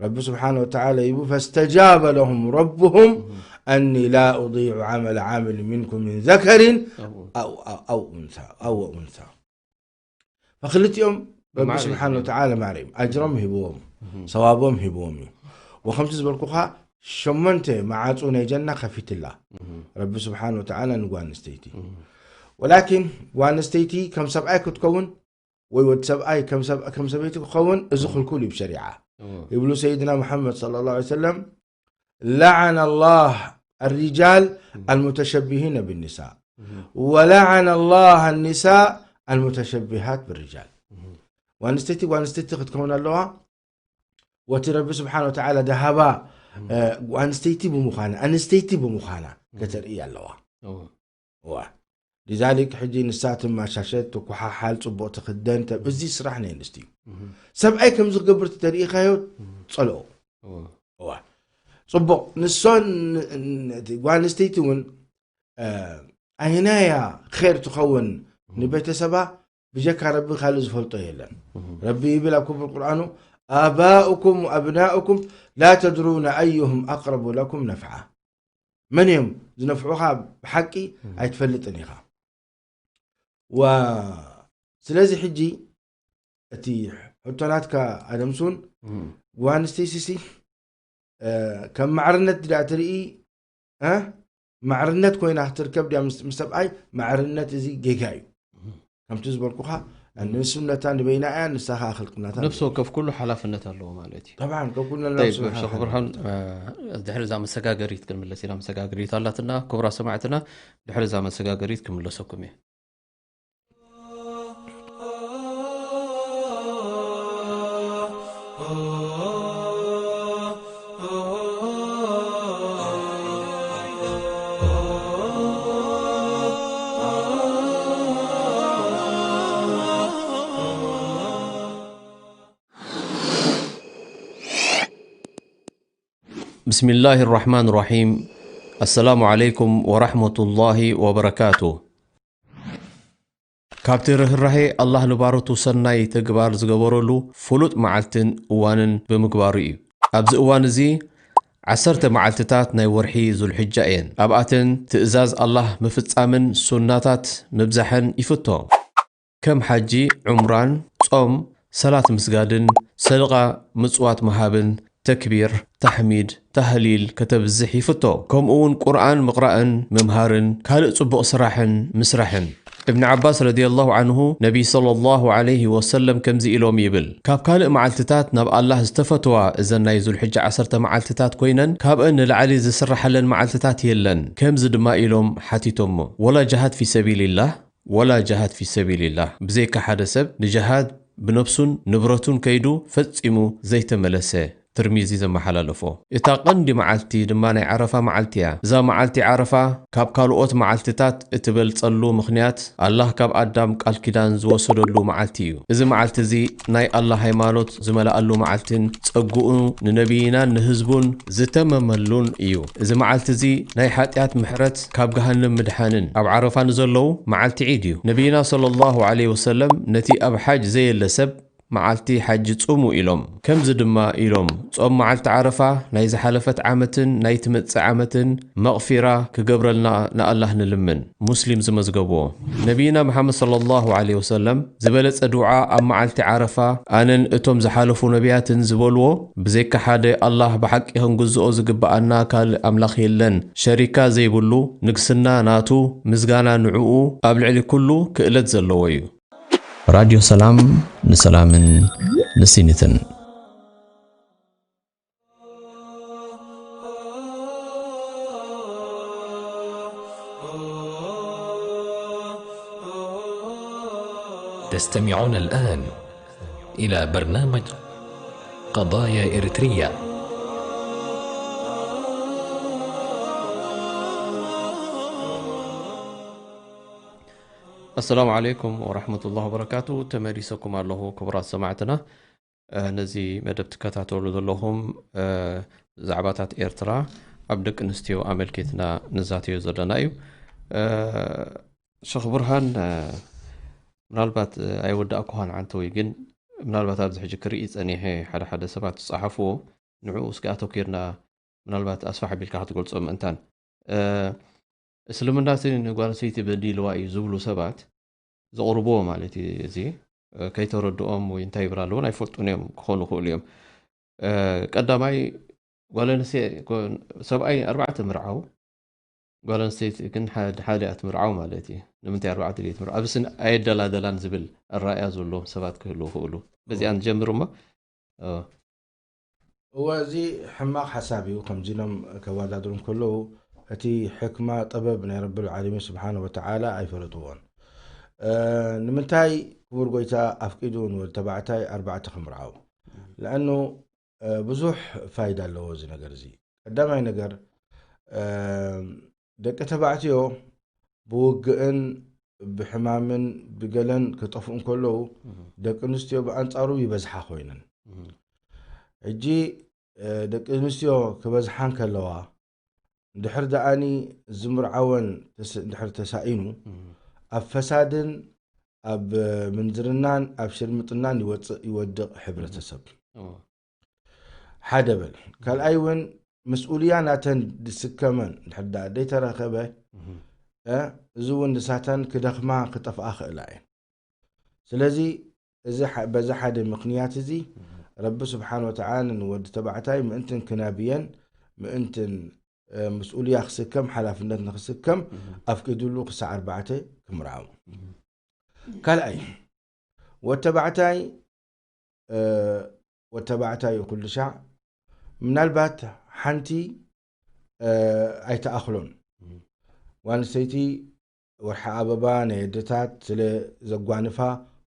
ረቢ ስብሓነ ወተዓላ ይቡ፣ فاستجاب لهم ربهم أني لا أضيع عمل عامل منكم من ذكر أو أو أو أنثى أو أنثى. ፈክልቲኦም ረቢ ማዕረ ስብሓነ ሂብዎም። ወተዓላ ማዕረ እዮም፣ ኣጅሮም ሂብዎም፣ ሰዋቦም ሂብዎም እዩ። ወከምቲ ዝበልኩኻ ሸሞንተ መዓፁ ናይ ጀና ከፊትላ ረቢ ስብሓነ ወተዓላ ንጓል ኣንስተይቲ። ወላኪን ጓል ኣንስተይቲ ከም ሰብኣይ ክትከውን ወይ ወዲ ሰብኣይ ከም ሰብ- ከም ሰበይቲ ክኸውን እዚ ክልኩል እዩ ብሸሪዓ። ይብሉ ሰይድና ሙሐመድ ሰለላሁ ዐለይሂ ወሰለም፣ لعن الله الرجال المتشبهين بالنساء ولعن الله النساء المتشبهات بالرجال. ጓል ኣንስተይቲ ጓል ኣንስተይቲ ክትከውን ኣለዋ። ወቲ ረቢ ስብሓን ወተዓላ ደሃባ እ፣ ጓል ኣንስተይቲ ብምዃና ኣንስተይቲ ብምዃና ከተርኢ ኣለዋ። እዋ ሊዛሊክ ሕጂ ንሳ ትመሻሸት ትኩሓሓል፣ ፅቡቕ ትኽደን፣ ተ- እዚ ስራሕ ናይ ኣንስቲ እዩ። ሰብኣይ ከምዚ ክገብር ተሪኢኻዮ ፀልኦ። እዋ ፅቡቕ ንሶን ን- ን- እቲ ጓል ኣንስተይቲ እውን እ፣ ኣይናያ ኸይር ትኸውን ንቤተሰባ ብጀካ ረቢ ካልእ ዝፈልጦ የለን። ረቢ ይብል ኣብ ክቡር ቁርኣኑ፣ آباؤكم وأبناؤكم لا تدرون أيهم أقرب لكم نفعا. መን እዮም ዝነፍዑኻ ብሓቂ ኣይትፈልጥን ኢኻ። ዋ ስለዚ ሕጂ እቲ ሕቶ ናትካ ኣደምሱን ጓል ኣንስተይቲ ሲ እ፣ ከም ማዕርነት ድኣ ትርኢ እ፣ ማዕርነት ኮይና ክትርከብ ድያ ምስ ምስ ሰብኣይ ማዕርነት እዚ ጌጋ እዩ። ከምቲ ዝበልኩኻ ንሱ ነታ ንበይና እያ ንሳ ከዓ ክልቅናታ ነፍሲ ወከፍ ኩሉ ሓላፍነት ኣለዎ ማለት እዩ። طبعا ከኩልና طيب ሸኽ ብርሃን እ፣ ድሕሪ እዛ መሰጋገሪት ክንምለስ ኢና። መሰጋገሪት ኣላትና ክቡራት ሰማዕትና፣ ድሕሪ እዛ መሰጋገሪት ክምለሰኩም እየ። بسم الله الرحمن الرحيم. السلام عليكم ورحمة الله وبركاته. ካብቲ ርህራሄ ኣላህ ንባሮቱ ሰናይ ተግባር ዝገበረሉ ፍሉጥ መዓልትን እዋንን ብምግባሩ እዩ። ኣብዚ እዋን እዚ ዓሰርተ መዓልትታት ናይ ወርሒ ዙልሕጃ እየን። ኣብኣተን ትእዛዝ ኣላህ ምፍጻምን ሱናታት ምብዛሕን ይፍቶ። ከም ሓጂ፣ ዑምራን፣ ጾም፣ ሰላት ምስጋድን፣ ሰደቓ፣ ምጽዋት ምሃብን፣ ተክቢር፣ ታሕሚድ፣ ታህሊል ከተብዝሕ ይፍቶ። ከምኡ እውን ቁርኣን ምቕራእን ምምሃርን ካልእ ጽቡቕ ስራሕን ምስራሕን። እብኒ ዓባስ ረዲየላሁ ዓንሁ ነቢይ ሰለላሁ ዓለይሂ ወሰለም ከምዚ ኢሎም ይብል፣ ካብ ካልእ መዓልትታት ናብ ኣላህ ዝተፈትዋ እዘን ናይ ዙልሕጃ ዓሰርተ መዓልትታት ኮይነን ካብአን ንላዕሊ ዝስራሓለን መዓልትታት የለን። ከምዚ ድማ ኢሎም ሓቲቶሞ፣ ወላ ጅሃድ ፊ ሰቢልላህ ወላ ጅሃድ ፊ ሰቢልላህ፣ ብዘይካ ሓደ ሰብ ንጅሃድ ብነብሱን ንብረቱን ከይዱ ፈጺሙ ዘይተመለሰ ትርሚዚ ዘመሓላለፎ። እታ ቀንዲ መዓልቲ ድማ ናይ ዓረፋ መዓልቲ እያ። እዛ መዓልቲ ዓረፋ ካብ ካልኦት መዓልትታት እትበልጸሉ ምኽንያት፣ ኣላህ ካብ ኣዳም ቃል ኪዳን ዝወሰደሉ መዓልቲ እዩ። እዚ መዓልቲ እዚ ናይ ኣላህ ሃይማኖት ዝመልኣሉ መዓልትን ጸግኡ ንነቢይናን ንህዝቡን ዝተመመሉን እዩ። እዚ መዓልቲ እዚ ናይ ሓጢኣት ምሕረት፣ ካብ ገሃነም ምድሓንን። ኣብ ዓረፋ ንዘለዉ መዓልቲ ዒድ እዩ። ነቢይና ሰለላሁ ዐለይሂ ወሰለም ነቲ ኣብ ሓጅ ዘየለ ሰብ መዓልቲ ሓጂ ጹሙ ኢሎም። ከምዚ ድማ ኢሎም፣ ጾም መዓልቲ ዓረፋ ናይ ዝሓለፈት ዓመትን ናይ ትመጽእ ዓመትን መቕፊራ ክገብረልና ንኣላህ ንልምን። ሙስሊም ዝመዝገብዎ። ነቢይና መሓመድ ሰለላሁ ዐለይሂ ወሰለም ዝበለጸ ዱዓ ኣብ መዓልቲ ዓረፋ፣ ኣነን እቶም ዝሓለፉ ነቢያትን ዝበልዎ፣ ብዘይካ ሓደ ኣላህ ብሓቂ ክንግዝኦ ዝግብኣና ካልእ ኣምላኽ የለን፣ ሸሪካ ዘይብሉ፣ ንግስና ናቱ፣ ምስጋና ንዕኡ፣ ኣብ ልዕሊ ኩሉ ክእለት ዘለዎ እዩ። ራድዮ ሰላም ንሰላምን ንሲኒትን። تستمعون الآن إلى برنامج قضايا إريتريا. السلام عليكم ورحمة الله وبركاته. ተመሊሰኩም ኣለኹ ክቡራት ሰማዕትና። ነዚ መደብ ትከታተሉ ዘለኹም፣ ብዛዕባታት ኤርትራ ኣብ ደቂ ኣንስትዮ ኣመልኪትና ንዛተዮ ዘለና እዩ። ሸኽ ብርሃን፣ ምናልባት ኣይወዳእኩኻን ዓንተወይ፣ ግን ምናልባት ኣብዚ ሕጂ ክርኢ ጸኒሐ፣ ሓደ ሓደ ሰባት ዝጸሓፍዎ፣ ንዕኡ እስኪ ኣተኪርና ምናልባት ኣስፋሕ ኣቢልካ ክትገልጾ ምእንታን። እስልምና እቲ ንጓል ኣንስተይቲ በዲልዋ እዩ ዝብሉ ሰባት ዘቕርብዎ ማለት እዩ። እዚ ከይተረድኦም ወይ እንታይ ይብራሉ እውን ኣይፈልጡን እዮም ክኾኑ ይኽእሉ እዮም። ቀዳማይ፣ ጓል ኣንስተይቲ፣ ሰብኣይ ኣርባዕተ ምርዓው፣ ጓል ኣንስተይቲ ግን ሓደ ሓደ እያ ትምርዓው ማለት እዩ። ንምንታይ ኣርባዕተ ዘይትምርዓው? ኣብስን ኣየደላደላን ዝብል ኣራእያ ዘለዎም ሰባት ክህልዉ ይኽእሉ። በዚኣ ንጀምር እሞ። እወ፣ እዚ ሕማቕ ሓሳብ እዩ። ከምዚ ኢሎም ከወዳድሩ እንከለዉ፣ እቲ ሕክማ፣ ጥበብ ናይ ረብል ዓለሚን ስብሓነ ወተዓላ ኣይፈለጥዎን። ንምንታይ ክቡር ጎይታ ኣፍቂዱ ንወዲ ተባዕታይ ኣርባዕተ ክምርዓው? ለኣኑ ብዙሕ ፋይዳ ኣለዎ እዚ ነገር እዚ። ቀዳማይ ነገር፣ ደቂ ተባዕትዮ ብውግእን ብሕማምን ብገለን ክጠፍኡ እንከለዉ፣ ደቂ ኣንስትዮ ብኣንጻሩ ይበዝሓ ኮይነን። ሕጂ ደቂ ኣንስትዮ ክበዝሓ እንከለዋ፣ እንድሕር ደኣኒ ዝምርዓወን እንድሕር ተሳኢኑ፣ ኣብ ፈሳድን ኣብ ምንዝርናን ኣብ ሽርምጥናን ይወፅእ ይወድቕ ሕብረተሰብ። ሓደ በል። ካልኣይ እውን ምስኡልያ ናተን ዝስከመን እንድሕር ደኣ ዘይተረኸበ፣ እዚ እውን ንሳተን ክደኽማ ክጠፍኣ ክእላ እየን። ስለዚ እዚ በዚ ሓደ ምክንያት እዚ ረቢ ስብሓን ወተዓላ ንወዲ ተባዕታይ ምእንትን ክናብየን ምእንትን ምስኡልያ ክስከም ሓላፍነት ንክስከም ኣፍቂዱሉ ክሳዕ ኣርባዕተ ክምርዓው። ካልኣይ ወተባዕታይ ወተባዕታይ እዩ ኩሉ ሻዕ ምናልባት ሓንቲ ኣይተኣኽሎን። ጓል ኣንስተይቲ ወርሒ ኣበባ ናይ ኣደታት ስለ ዘጓንፋ፣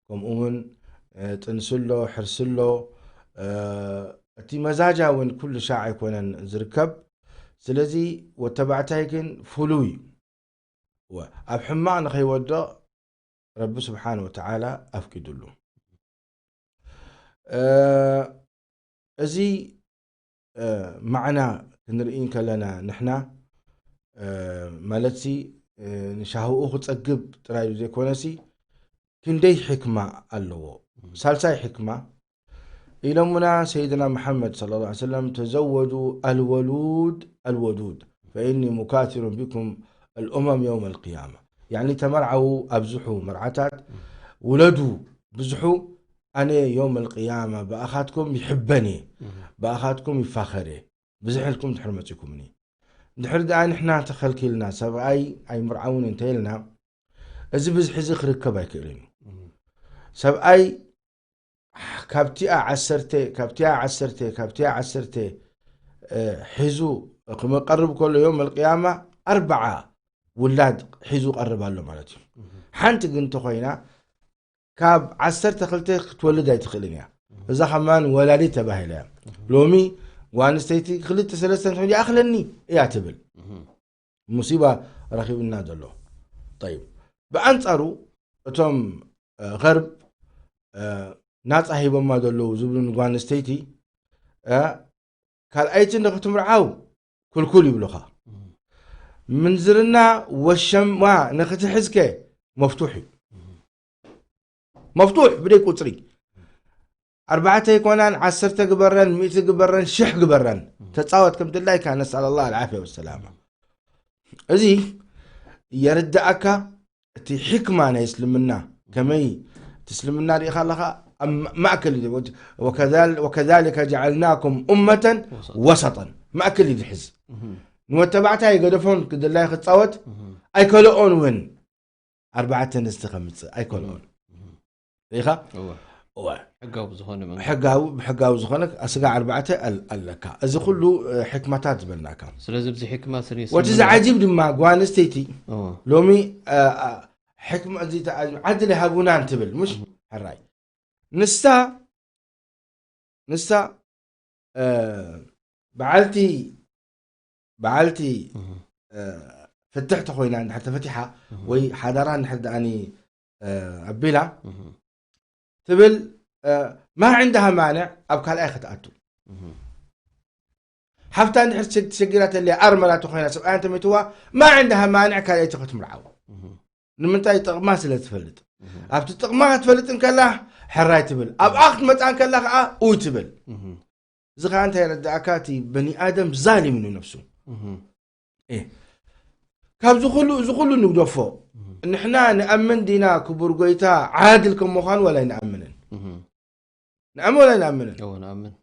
ከምኡ እውን ጥንሲ ኣሎ፣ ሕርሲ ኣሎ፣ እቲ መዛጃ እውን ኩሉ ሻዕ ኣይኮነን ዝርከብ። ስለዚ ወተባዕታይ ግን ፍሉይ እዩ። ኣብ ሕማቕ ንኸይወድቕ ረቢ ስብሓን ወተዓላ ኣፍቂዱሉ። እዚ ማዕና ክንርኢ እንከለና ንሕና ማለትሲ ንሻህኡ ክጸግብ ጥራይ ዘይኮነሲ ክንደይ ሕክማ ኣለዎ። ሳልሳይ ሕክማ ኢሎምና ሰይድና መሓመድ صلى الله عليه وسلم ተዘወዱ ኣልወሉድ ኣልወዱድ ፈኢኒ ሙካቲሩን ቢኩም ኣልኡመም የውም ኣልቅያማ። ያኒ ተመርዓዉ፣ ኣብዝሑ መርዓታት፣ ውለዱ፣ ብዝሑ፣ ኣነ የውም ኣልቅያማ ብኣኻትኩም ይሕበን እየ፣ ብኣኻትኩም ይፋኸር እየ፣ ብዝሕ ኢልኩም ድሕር መፂኩምኒ። ድሕር ደኣ ንሕና ተኸልኪልና ሰብኣይ ኣይምርዓውን እንተኢልና እዚ ብዝሒ እዚ ክርከብ ኣይክእልን እዩ። ሰብኣይ ካብቲኣ ዓሰርተ ካብቲኣ ዓሰርተ ካብቲኣ ዓሰርተ ሒዙ ክመቀርብ ከሎ ዮም ኣልቅያማ ኣርባዓ ውላድ ሒዙ ቀርብ ኣሎ ማለት እዩ። ሓንቲ ግን እንተኮይና ካብ ዓሰርተ ክልተ ክትወልድ ኣይትኽእልን እያ። እዛ ከማን ወላዲት ተባሂላ እያ። ሎሚ ጓል ኣንስተይቲ ክልተ ሰለስተ እንተኾይኑ ይኣኽለኒ እያ ትብል። ሙሲባ ረኺብና ዘሎ። ጠይብ፣ ብኣንጻሩ እቶም እ፣ ገርብ እ፣ ናጻ ሂቦማ ዘለዉ ዝብሉ ንጓል ኣንስተይቲ እ፣ ካልኣይቲ ንክትምርዓው ኩልኩል ይብሉኻ። ምንዝርና ወሸማ ንክትሕዝከ መፍቱሕ እዩ። መፍቱሕ ብደይ ቁፅሪ ኣርባዕተ ይኮናን ዓሰርተ ግበረን ሚእቲ ግበረን ሽሕ ግበረን ተፃወት ከም ድላይካ ነስኣል ኣላ ኣልዓፍያ ወሰላማ። እዚ የርድኣካ እቲ ሕክማ ናይ እስልምና ከመይ እቲ እስልምና ርኢኻ ኣለኻ ኣብ ማእከል እዩ። ወከዛል- ወከዛሊከ ጀዓልናኩም ኡመተን ወሰጠን ማእከል እዩ ዝሕዝ። ንወተባዕታይ ገደፎን ክድላይ ክፃወት ኣይከልኦን እውን ኣርባዕተ ኣንስቲ ከምፅእ ኣይከልኦን። ርኢኻ እወ። እወ ሕጋዊ ብዝኾነ መንገዲ ሕጋዊ ብሕጋዊ ዝኾነ ስጋ ኣርባዕተ ኣል- ኣለካ። እዚ ኩሉ እ፣ ሕክማታት ዝበልናካ ስለዚ ኣብዚ ሕክማ ስኒ ወቲ ዝዓጂብ ድማ ጓል ኣንስተይቲ እወ። ሎሚ እ፣ እ፣ ሕክማ እዚ ተኣ- ዓድል ሃቡናን ትብል ምሽ ሕራይ ንሳ ንሳ እ፣ በዓልቲ በዓልቲ እ፣ ፍትሕቲ ኮይና እንድሕር ተፈቲሓ ወይ ሓዳራ እንድሕር ደኣኒ እ፣ ኣቢላ ትብል እ፣ ማ ዕንዳሃ ማንዕ ኣብ ካልኣይ ክትኣቱ ሓፍታ እንድሕር ትሸግ- ትሸጊራ ተልያ ኣርመላ ተኮይና ሰብኣያ እንተመይትዋ ማ ዕንዳሃ ማንዕ ካልኣይቲ ክትምርዓው ንምንታይ ጥቕማ ስለ ትፈልጥ ኣብቲ ጥቕማ ክትፈልጥ እንከላ ሕራይ ትብል ኣብኣ ክትመፃ እንከላ ከዓ ኡይ ትብል እዚ ከዓ እንታይ የረዳእካ እቲ በኒ ኣደም ዛሊም እዩ ነፍሱ ካብዚ ኩሉ እዚ ኩሉ ንግደፎ ንሕና ንኣምን ዲና ክቡር ጎይታ ዓድል ከም ምዃኑ ወላ ኣይንኣምንን ንኣምን ወላ ኣይንኣምንን እዎ ንኣምን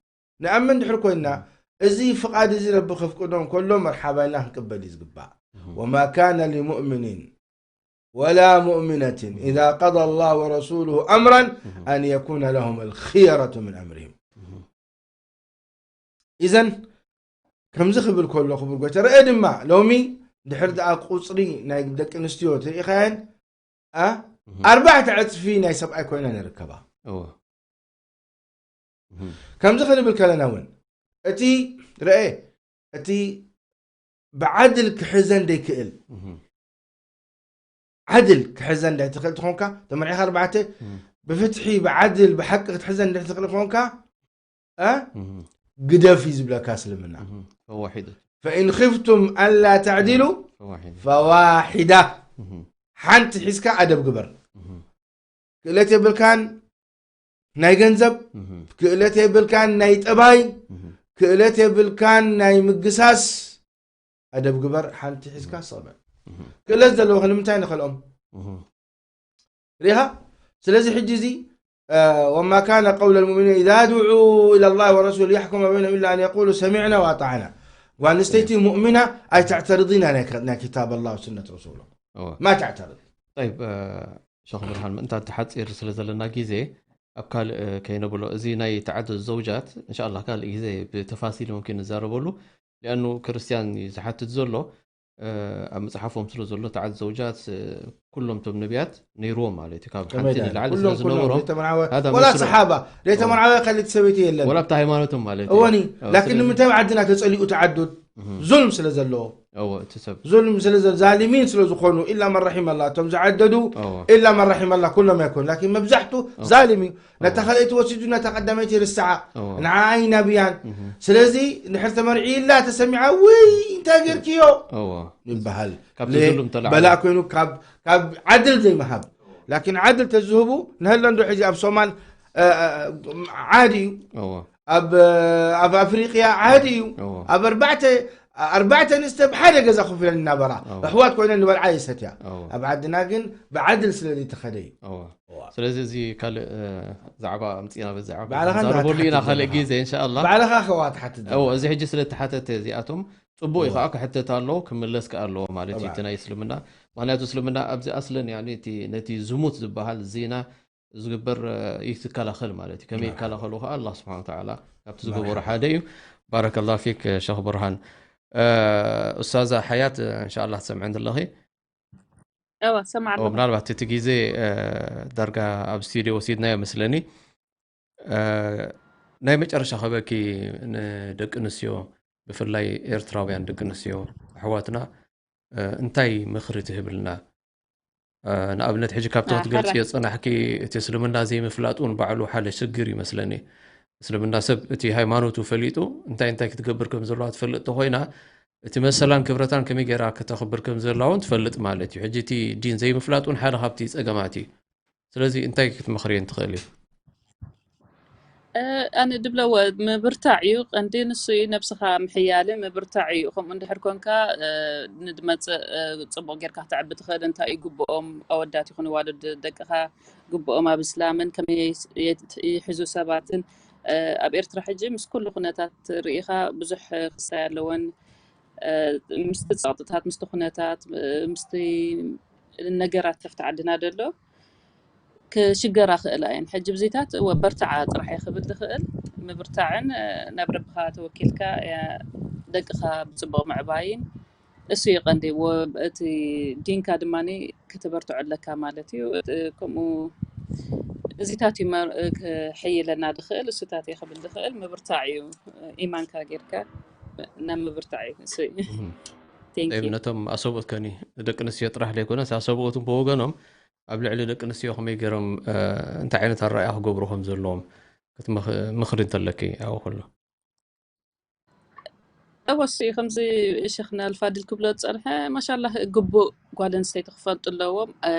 ንኣምን ድሕር ኮይና እዚ ፍቓድ እዚ ረቢ ከፍቅዶ እንከሎ መርሓባ ኢልና ክንቅበል እዩ ዝግባእ ወማ ካነ ሊሙእሚኒን ወላ ሙእሚነትን ኢዛ ቀዳ ላህ ወረሱሉሁ ኣምራን ኣን የኩነ ለሁም ልክየረቱ ምን ኣምርህም ኢዘን ከምዚ ክብል ከሎ ክቡር ጎይታ ረአ ድማ ሎሚ ድሕር ደኣ ቁፅሪ ናይ ደቂ ኣንስትዮ ትርኢኻየን ኣ ኣርባዕተ ዕፅፊ ናይ ሰብኣይ ኮይነን ይርከባ እወ ከምዚ ክንብል ከለና እውን እቲ ረአ እቲ ብዓድል ክሕዘን ደይክእል ዓድል ክሕዘን ደይ ትኽእል ትኾንካ ተመርዒኻ ኣርባዕተ ብፍትሒ ብዓድል ብሓቂ ክትሕዘን ደይ ትኽእል ትኾንካ እ? ግደፍ እዩ ዝብለካ እስልምና ፈዋሒደ ፈኢን ኽፍቱም ኣላ ተዕዲሉ ፈዋሒደ ፈዋሒዳ ሓንቲ ሒዝካ ኣደብ ግበር ክእለት የብልካን ናይ ገንዘብ ክእለት የብልካን ናይ ጠባይ ክእለት የብልካን ናይ ምግሳስ ኣደብ ግበር ሓንቲ ሒዝካ ሰበ ክእለት ዘለዎ ክንምንታይ ንኸልኦም ሪኻ ስለዚ ሕጂ እዚ وما كان قول المؤمنين إذا دعوا إلى الله ورسوله ليحكم بينهم إلا أن يقولوا سمعنا وأطعنا ጓል ኣንስተይቲ ሙእሚና ኣይተዕተርድና ናይ ክታብ ኣላ ወስነት ረሱሉ ማ ተዕተርድ ጠይብ ሸኽ ብርሃን ምእንታ ተሓፂር ስለ ዘለና ግዜ ኣብ ካልእ ከይነብሎ እዚ ናይ ተዓደድ ዘውጃት እንሻላ ካልእ ግዜ ብተፋሲል ሙምኪን ንዛረበሉ ሊኣኑ ክርስትያን እዩ ዝሓትት ዘሎ ኣብ መፅሓፎም ስለ ዘሎ ተዓደድ ዘውጃት ኩሎም ቶም ነቢያት ነይርዎም ማለት እዩ ካብ ሓንቲ ንላዕሊ ስለ ዝነበሮም ወላ ሰሓባ ዘይተመርዓወ ከሊት ሰበይቲ የለን ወላ ኣብቲ ሃይማኖቶም ማለት እዩ እወኒ ላኪን ንምንታይ ዓድና ተፀሊኡ ተዓዱድ ዙልም ስለ ዘለዎ ዙልም ስለ ዛሊሚን ስለ ዝኾኑ ኢላ መን ረሒም ኣላ እቶም ዝዓደዱ ኢላ መን ረሒም ኣላ ኩሎም ኣይኮኑ ላኪን መብዛሕቱ ዛሊም እዩ ነታ ካልኣይቲ ወሲዱ ነታ ቀዳመይቲ ርስዓ ንዓይ ናብያን ስለዚ ንድሕር ተመርዒላ ተሰሚዓ ውይ እንታይ ጌርክዮ ይበሃል በላእ ኮይኑ ካብ ዓድል ዘይምሃብ ላኪን ዓድል ተዝህቡ ንህሎ እንዶ ሕጂ ኣብ ሶማል ዓዲ እዩ ኣብ ኣፍሪቅያ ዓዲ እዩ ኣብ ኣርባዕተ ኣርባዕተ ኣንስተ ብሓደ ገዛ ኮፍ ኢለን እናበራ ኣሕዋት ኮይነን ዝበልዓ ይሰትያ ኣብ ዓድና ግን ብዓድል ስለ ዘይተኸደ እዩ ስለዚ እዚ ካልእ ዛዕባ ኣምፅና በዚ ዛዕባ ባዕልኻ ክንዛረበሉ ኢና እንዳሓተት ካልእ ዘለኻ። ግዜ እንሻኣላ ባዕልኻ ከዋ ትሓትት ዘለኻ። እዎ እዚ ሕጂ ስለ ተሓተተ እዚኣቶም ፅቡቅ እዩ ከዓ ክሕተት ኣለዎ ክምለስ ከዓ ኣለዎ ማለት እዩ እቲ ናይ እስልምና ምክንያቱ እስልምና ኣብዚ ኣስለን ያኒ እቲ ነቲ ዝሙት ዝበሃል ዜና ዝግበር ይትከላኸል ማለት እዩ ከመይ ይከላኸሉ ከዓ ኣላ ስብሓን ተዓላ ካብቲ ዝገበሩ ሓደ እዩ ባረከላ ፊክ ሸክ ብርሃን ኡስታዛ ሓያት እንሻላ ትሰምዐን ዘለኺ እወ ሰማዕ ኣለኹ ምናልባት እቲ ግዜ ዳርጋ ኣብ ስቱድዮ ወሲድናዮ መስለኒ እ፣ ናይ መጨረሻ ክበኪ፣ ንደቂ ኣንስትዮ፣ ብፍላይ ኤርትራውያን ደቂ ኣንስትዮ ኣሕዋትና፣ እ፣ እንታይ ምኽሪ ትህብልና? እ፣ ንኣብነት፣ ሕጂ ካብቲ እ፣ ክትገልጽዮ ሕራ- ዝጸናሕኪ፣ እቲ እስልምና ዘይምፍላጥ እውን ባዕሉ ሓደ ሽግር ይመስለኒ። እስልምና ሰብ እቲ ሃይማኖቱ ፈሊጡ እንታይ እንታይ ክትገብር ከም ዘለዋ ትፈልጥ ተኾይና፣ እቲ መሰላን ክብረታን ከመይ ገይራ ከተኽብር ከም ዘላ እውን ትፈልጥ ማለት እዩ። ሕጂ እቲ ዲን ዘይምፍላጥ እውን ሓደ ካብቲ ጸገማት እዩ። ስለዚ እንታይ ክትመኽርየን ትኽእል እዩ? እ፣ ኣነ ድብለዎ ምብርታዕ እዩ ቀንዲ፣ ንሱ እዩ ነብስኻ ምሕያልን ምብርታዕ እዩ። ከምኡ እንድሕር ኮንካ፣ እ፣ ንድመጽእ፣ እ፣ ጽቡቕ ጌርካ ክትዕቢ ትኽእል፣ እንታይ እዩ ግብኦም፣ ኣወዳት ይኹን ኣዋልድ ደቅኻ ግብኦም ኣብ እስላምን ከመይ የት-፣ ይሕዙ ሰባትን። እ፣ ኣብ ኤርትራ ሕጂ ምስ ኩሉ ኩነታት ርኢኻ ብዙሕ ክሳይ ኣለወን። እ፣ ምስቲ ጸቕጥታት፣ ምስቲ ኩነታት፣ እ፣ ምስቲ ነገራት ተፍቲ ዓድና ደሎ ክሽገራ ክእላ እየን። ሕጂ ብዚታት እወ በርትዓ ጥራሕ እየ ክብል ዝኽእል። ምብርታዕን፣ እ፣ ናብ ረብኻ ተወኪልካ፣ እ፣ ደቅኻ ብጽቡቕ ምዕባይን እሱ እዩ ቀንዲ። ወ-፣ እቲ ዲንካ ድማ ከተበርትዖ ኣለካ ማለት እዩ። እ፣ ከምኡ እዚታት እዩ መር-፣ እ፣ ክሕይለና ዝኽእል፣ እሱታት እየ ክብል ዝኽእል። ምብርታዕ እዩ፣ እ፣ ኢማንካ ጌርካ ናብ ምብርታዕ እዩ። እሱ እዩ። እህም። Thank ጠይብ፣ you። ነቶም ኣሰብኡት ከኒ ደቂ ኣንስትዮ ጥራሕ ዘይኮነስ ኣሰብኡት እውን ብወገኖም ኣብ ልዕሊ ደቂ ኣንስትዮ ከመይ ገይሮም፣ እ፣ እንታይ ዓይነት ኣረኣእያ ክገብሩ ከም ዘለዎም ክትመኽ-፣ ምኽሪ እንተለኪ ኣብኡ ከሎ። እወ፣ እሱ እዩ ከምዚ ሸኽና ኣልፋድል ክብሎ ዝጸንሐ፣ ማሻላህ ግቡእ ጓል ኣንስተይቲ ክፈልጡ ኣለዎም። እ፣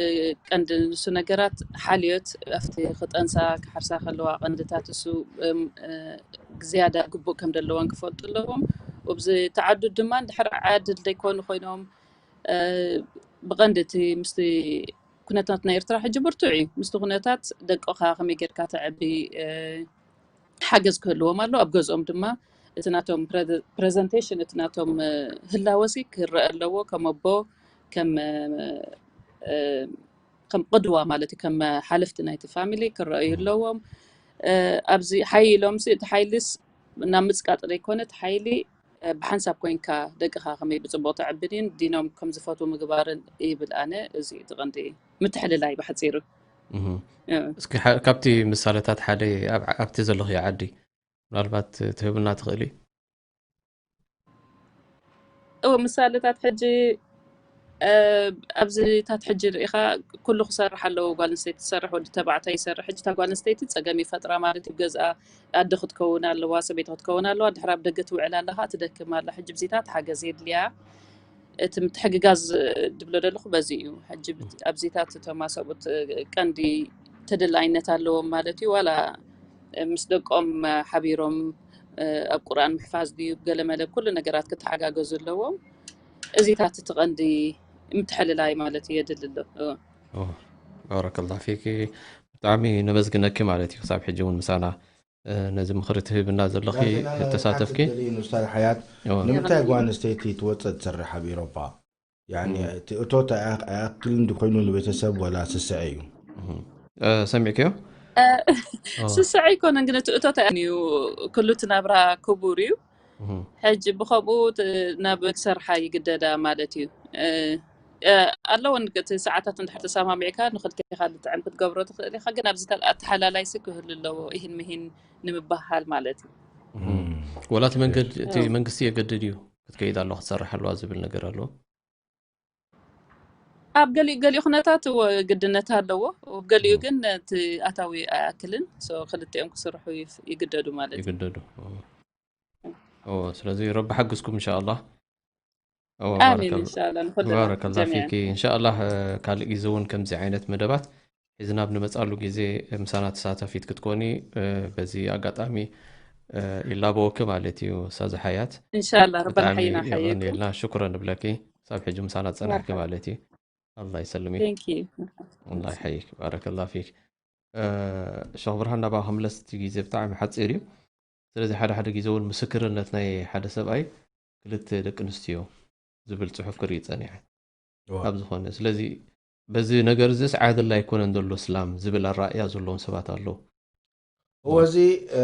እ፣ ቀንዲ ንሱ ነገራት ሓልዮት ኣብቲ ክጠንሳ ክሓርሳ ከለዋ ቀንድታት እሱ፣ እም፣ እ፣ ዝያዳ ግቡእ ከም ዘለወን ክፈልጡ ኣለዎም። ኣብዚ ተዓዱ ድማ እንድሕር ዓድል ዘይኮኑ ኮይኖም፣ እ፣ ብቐንዲ እቲ ምስቲ ኩነታት ናይ ኤርትራ ሕጂ ብርቱዕ እዩ። ምስቲ ኩነታት ደቅኻ ከመይ ጌርካ ተዕቢ፣ እ፣ ሓገዝ ክህልዎም ኣሎ። ኣብ ገዝኦም ድማ እቲ ናቶም ፕረ-፣ ፕረዘንቴሽን፣ እቲ ናቶም፣ እ፣ ህላወሲ ክረአ ኣለዎ። ከም ኣቦ፣ ከም፣ እ፣ እ፣ ከም ቅድዋ ማለት እዩ፣ ከም ሓለፍቲ ናይቲ ፋሚሊ ክረኣዩ እም። ኣለዎም። እ፣ ኣብዚ ሓይ ኢሎምሲ፣ እቲ ሓይልስ ናብ ምጽቃጥ ዘይኮነ፣ እቲ ሓይሊ፣ እ፣ ብሓንሳብ ኮይንካ ደቅኻ ከመይ ብጽቡቕ ተዕብን እዩን ዲኖም ከም ዝፈትዉ ምግባርን ይብል ኣነ። እዚ እዩ እቲ ቀንዲ ምትሕልላይ ብሓጺሩ። እህ። እ። እስኪ ሓ-፣ ካብቲ ምሳሌታት ሓደ ኣብ፣ ኣብቲ ዘለኽዮ ዓዲ ምናልባት ትህብና ትኽእሊ? እዎ፣ ምሳሌታት ሕጂ፣ እ፣ ኣብዚታት ሕጂ ርኢኻ ኩሉ ክሰርሕ ኣለዎ። ጓል ኣንስተይቲ ትሰርሕ፣ ወዲ ተባዕታይ ይሰርሕ። ሕጂ እታ ጓል ኣንስተይቲ ጸገም ይፈጥራ ማለት እዩ። ገዝኣ ኣደ ክትከውን ኣለዋ፣ ሰበይቲ ክትከውን ኣለዋ። ድሕሪ ኣብ ደገ ትውዕል ኣለኻ፣ ትደክም ኣላ። ሕጂ ብዚታት ሓገዝ የድልያ። እቲ ምትሕግጋዝ ድብሎ ዘለኹ በዚ እዩ። ሕጂ ብት-፣ ኣብዚታት እቶም ኣሰብኡት ቀንዲ ተደላይነት ኣለዎም ማለት እዩ። ዋላ ምስ ደቆም ሓቢሮም ኣብ ቁርኣን ምሕፋዝ ድዩ፣ ገለመለ ኩሉ ነገራት ክተሓጋገዙ ኣለዎም። እዚታት እቲ ቀንዲ ምትሕልላይ ማለት እዩ የድሊ ኣሎ። እወ። ኦ፣ ባረከላህ ፊኪ። ብጣዕሚ ነመስግነኪ ማለት እዩ። ክሳብ ሕጂ እውን ምሳና፣ እ፣ ነዚ ምኽሪ ትህብና ዘለኺ ዳርተና ተሳተፍኪ። ትደልዩ ንኡስታዝ ሓያት፣ እወ። ንምንታይ ጓል ኣንስተይቲ ትወፅእ ትሰርሕ ኣብ ኤሮፓ? ያኒ፣ እም። እቲ እቶት ኣያ-፣ ኣያክልን ድኮይኑ ንቤተሰብ ወላ ስስዐ እዩ? እም። እ፣ ሰሚዕክዮ? እ፣ ኦ። ስስዐ ኣይኮነን፣ ግን እቲ እቶት ኣያ-፣ እዩ። ኩሉ እቲ ናብራ ክቡር እዩ። እም። ሕጂ ብኸምኡ ት-፣ ናብ ክሰርሓ ይግደዳ ማለት እዩ። እ፣ እ፣ ኣለወን እቲ ሰዓታት እንድሕር ተሰማሚዕካ ንክልቴኻ ልጥዕም ክትገብሮ ትኽእል ኢኻ፣ ግን ኣብዚ ተል-፣ ኣተሓላላይሲ ክህሉ ኣለዎ። ይህን ምሂን ንምባሃል ማለት እዩ። እም። እም። ወላ እቲ መንገድ፣ እቲ እም። መንግስቲ የገድድ እዩ፣ ክትከይድ ኣለዋ፣ ክትሰርሕ ኣለዋ ዝብል ነገር ኣሎ? ኣብ ገሊኡ፣ ገሊኡ ኩነታት እወ ግድነት ኣለዎ። ኣብ ገሊኡ እም። ግን እቲ ኣታዊ ኣይኣክልን። ሶ ክልቲኦም ክስርሑ ይፍ-፣ ይግደዱ ማለት እዩ። ይግደዱ። እም። እዎ፣ ስለዚ ረቢ ሓግዝኩም እንሻኣላህ። እዎ፣ ኣሚን፣ ባረከላ-፣ እንሻኣላህ፣ ንኹልና ባረከላ ጀሚዓን። ፊኪ። እንሻኣላህ፣ እ፣ ካልእ ግዜ እውን ከምዚ ዓይነት መደባት ሒዝና ኣብ ንመጻሉ ግዜ ምሳና ተሳታፊት ክትኮኒ፣ እ፣ በዚ ኣጋጣሚ፣ እ፣ ይላበወኪ ማለት እዩ፣ ኡስታዝ ሓያት። እንሻኣላህ፣ ረበና ብጣዕሚ ሓይና ሓይኩም። የቐንየልና፣ ሽኩረን ንብለኪ። ክሳብ ሕጂ ምሳና ዝጸናሕኪ መርሓባ። ማለት እዩ። ኣላህ ይሰልሚክ። Thank you። ኣላህ ይሓይክ፣ ባረከላ ፊክ። እ፣ ሸኽ ብርሃን፣ ናባኻ ክምለስ፣ እቲ ግዜ ብጣዕሚ ሓጺር እዩ። ስለዚ ሓደ ሓደ ግዜ እውን ምስክርነት ናይ ሓደ ሰብኣይ ክልተ ደቂ ኣንስትዮ ዝብል ጽሑፍ ክርኢ ጸኒሐ። እዋ። ኣብ ዝኾነ፣ ስለዚ በዚ ነገር እዚስ ዓድል ኣይኮነን ዘሎ እስላም ዝብል ኣራእያ ዘለዎም ሰባት ኣለዉ። እዎ፣ እዚ፣ እ፣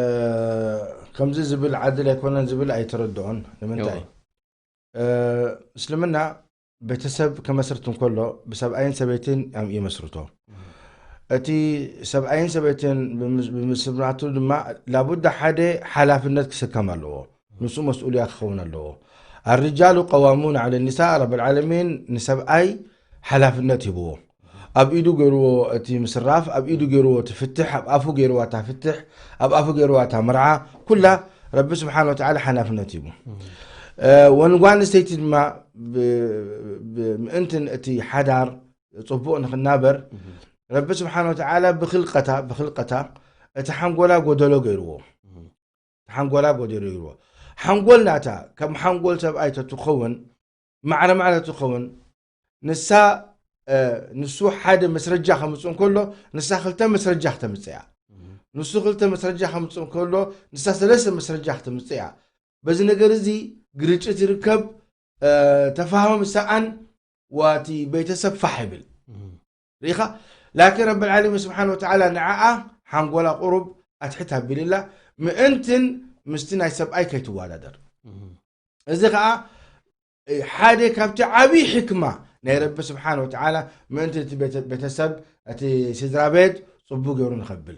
ከምዚ ዝብል ዓድል ኣይኮነን ዝብል ኣይተረድኦን። ንምንታይ? እዎ። እ፣ እስልምና ቤተሰብ ክመስርት እንከሎ ብሰብኣይን ሰበይትን እዮም ይመስርቶ። እም። እቲ ሰብኣይን ሰበይትን ብምስ- ብምስማማቱ ድማ ላቡዳ ሓደ ሓላፍነት ክስከም ኣለዎ። ንሱ መስኡልያ ክኸውን ኣለዎ። ኣርጃሉ ቀዋሙን ዓለ ኒሳ። ረብ ልዓለሚን ንሰብኣይ ሓላፍነት ሂብዎ። ኣብ ኢዱ ገይርዎ እቲ ምስራፍ፣ ኣብ ኢዱ ገይርዎ እቲ ፍትሕ፣ ኣብ ኣፉ ገይርዋ እታ ፍትሕ፣ ኣብ ኣፉ ገይርዋ እታ መርዓ። ኩላ ረቢ ስብሓን ወተዓላ ሓላፍነት ሂቡ። እ፣ ወንጓ ኣንስተይቲ ድማ ብ- ብ- ምእንትን እቲ ሓዳር ፅቡቕ ንክናበር ረቢ ስብሓን ወተዓላ ብክልቀታ ብክልቀታ እቲ ሓንጎላ ጎደሎ ገይርዎ። እቲ ሓንጎላ ጎደሎ ገይርዎ። ሓንጎል ናታ ከም ሓንጎል ሰብኣይ ተትኸውን፣ ማዕረ ማዕረ ትኸውን። ንሳ እ፣ ንሱ ሓደ መስረጃ ከምፅእ እንከሎ ንሳ ክልተ መስረጃ ክተምፅእ እያ። ንሱ ክልተ መስረጃ ከምፅእ እንከሎ ንሳ ሰለስተ መስረጃ ክተምፅእ እያ። በዚ ነገር እዚ ግርጭት ይርከብ። እ፣ ተፋህም ሰኣን ዋቲ ቤተሰብ ፋሕ ይብል። ርኢኻ? ላኪን ረብ ልዓለሚን ስብሓን ወተዓላ ንዓኣ ሓንጎላ ቁሩብ ኣትሕት ኣቢልላ፣ ምእንትን ምስቲ ናይ ሰብኣይ ከይትወዳደር። እዚ ከዓ ሓደ ካብቲ ዓብዪ ሕክማ ናይ ረቢ ስብሓን ወተዓላ ምእንቲ እቲ ቤተ- ቤተሰብ፣ እቲ ስድራ ቤት ፅቡቅ ገይሩ ንኸብል።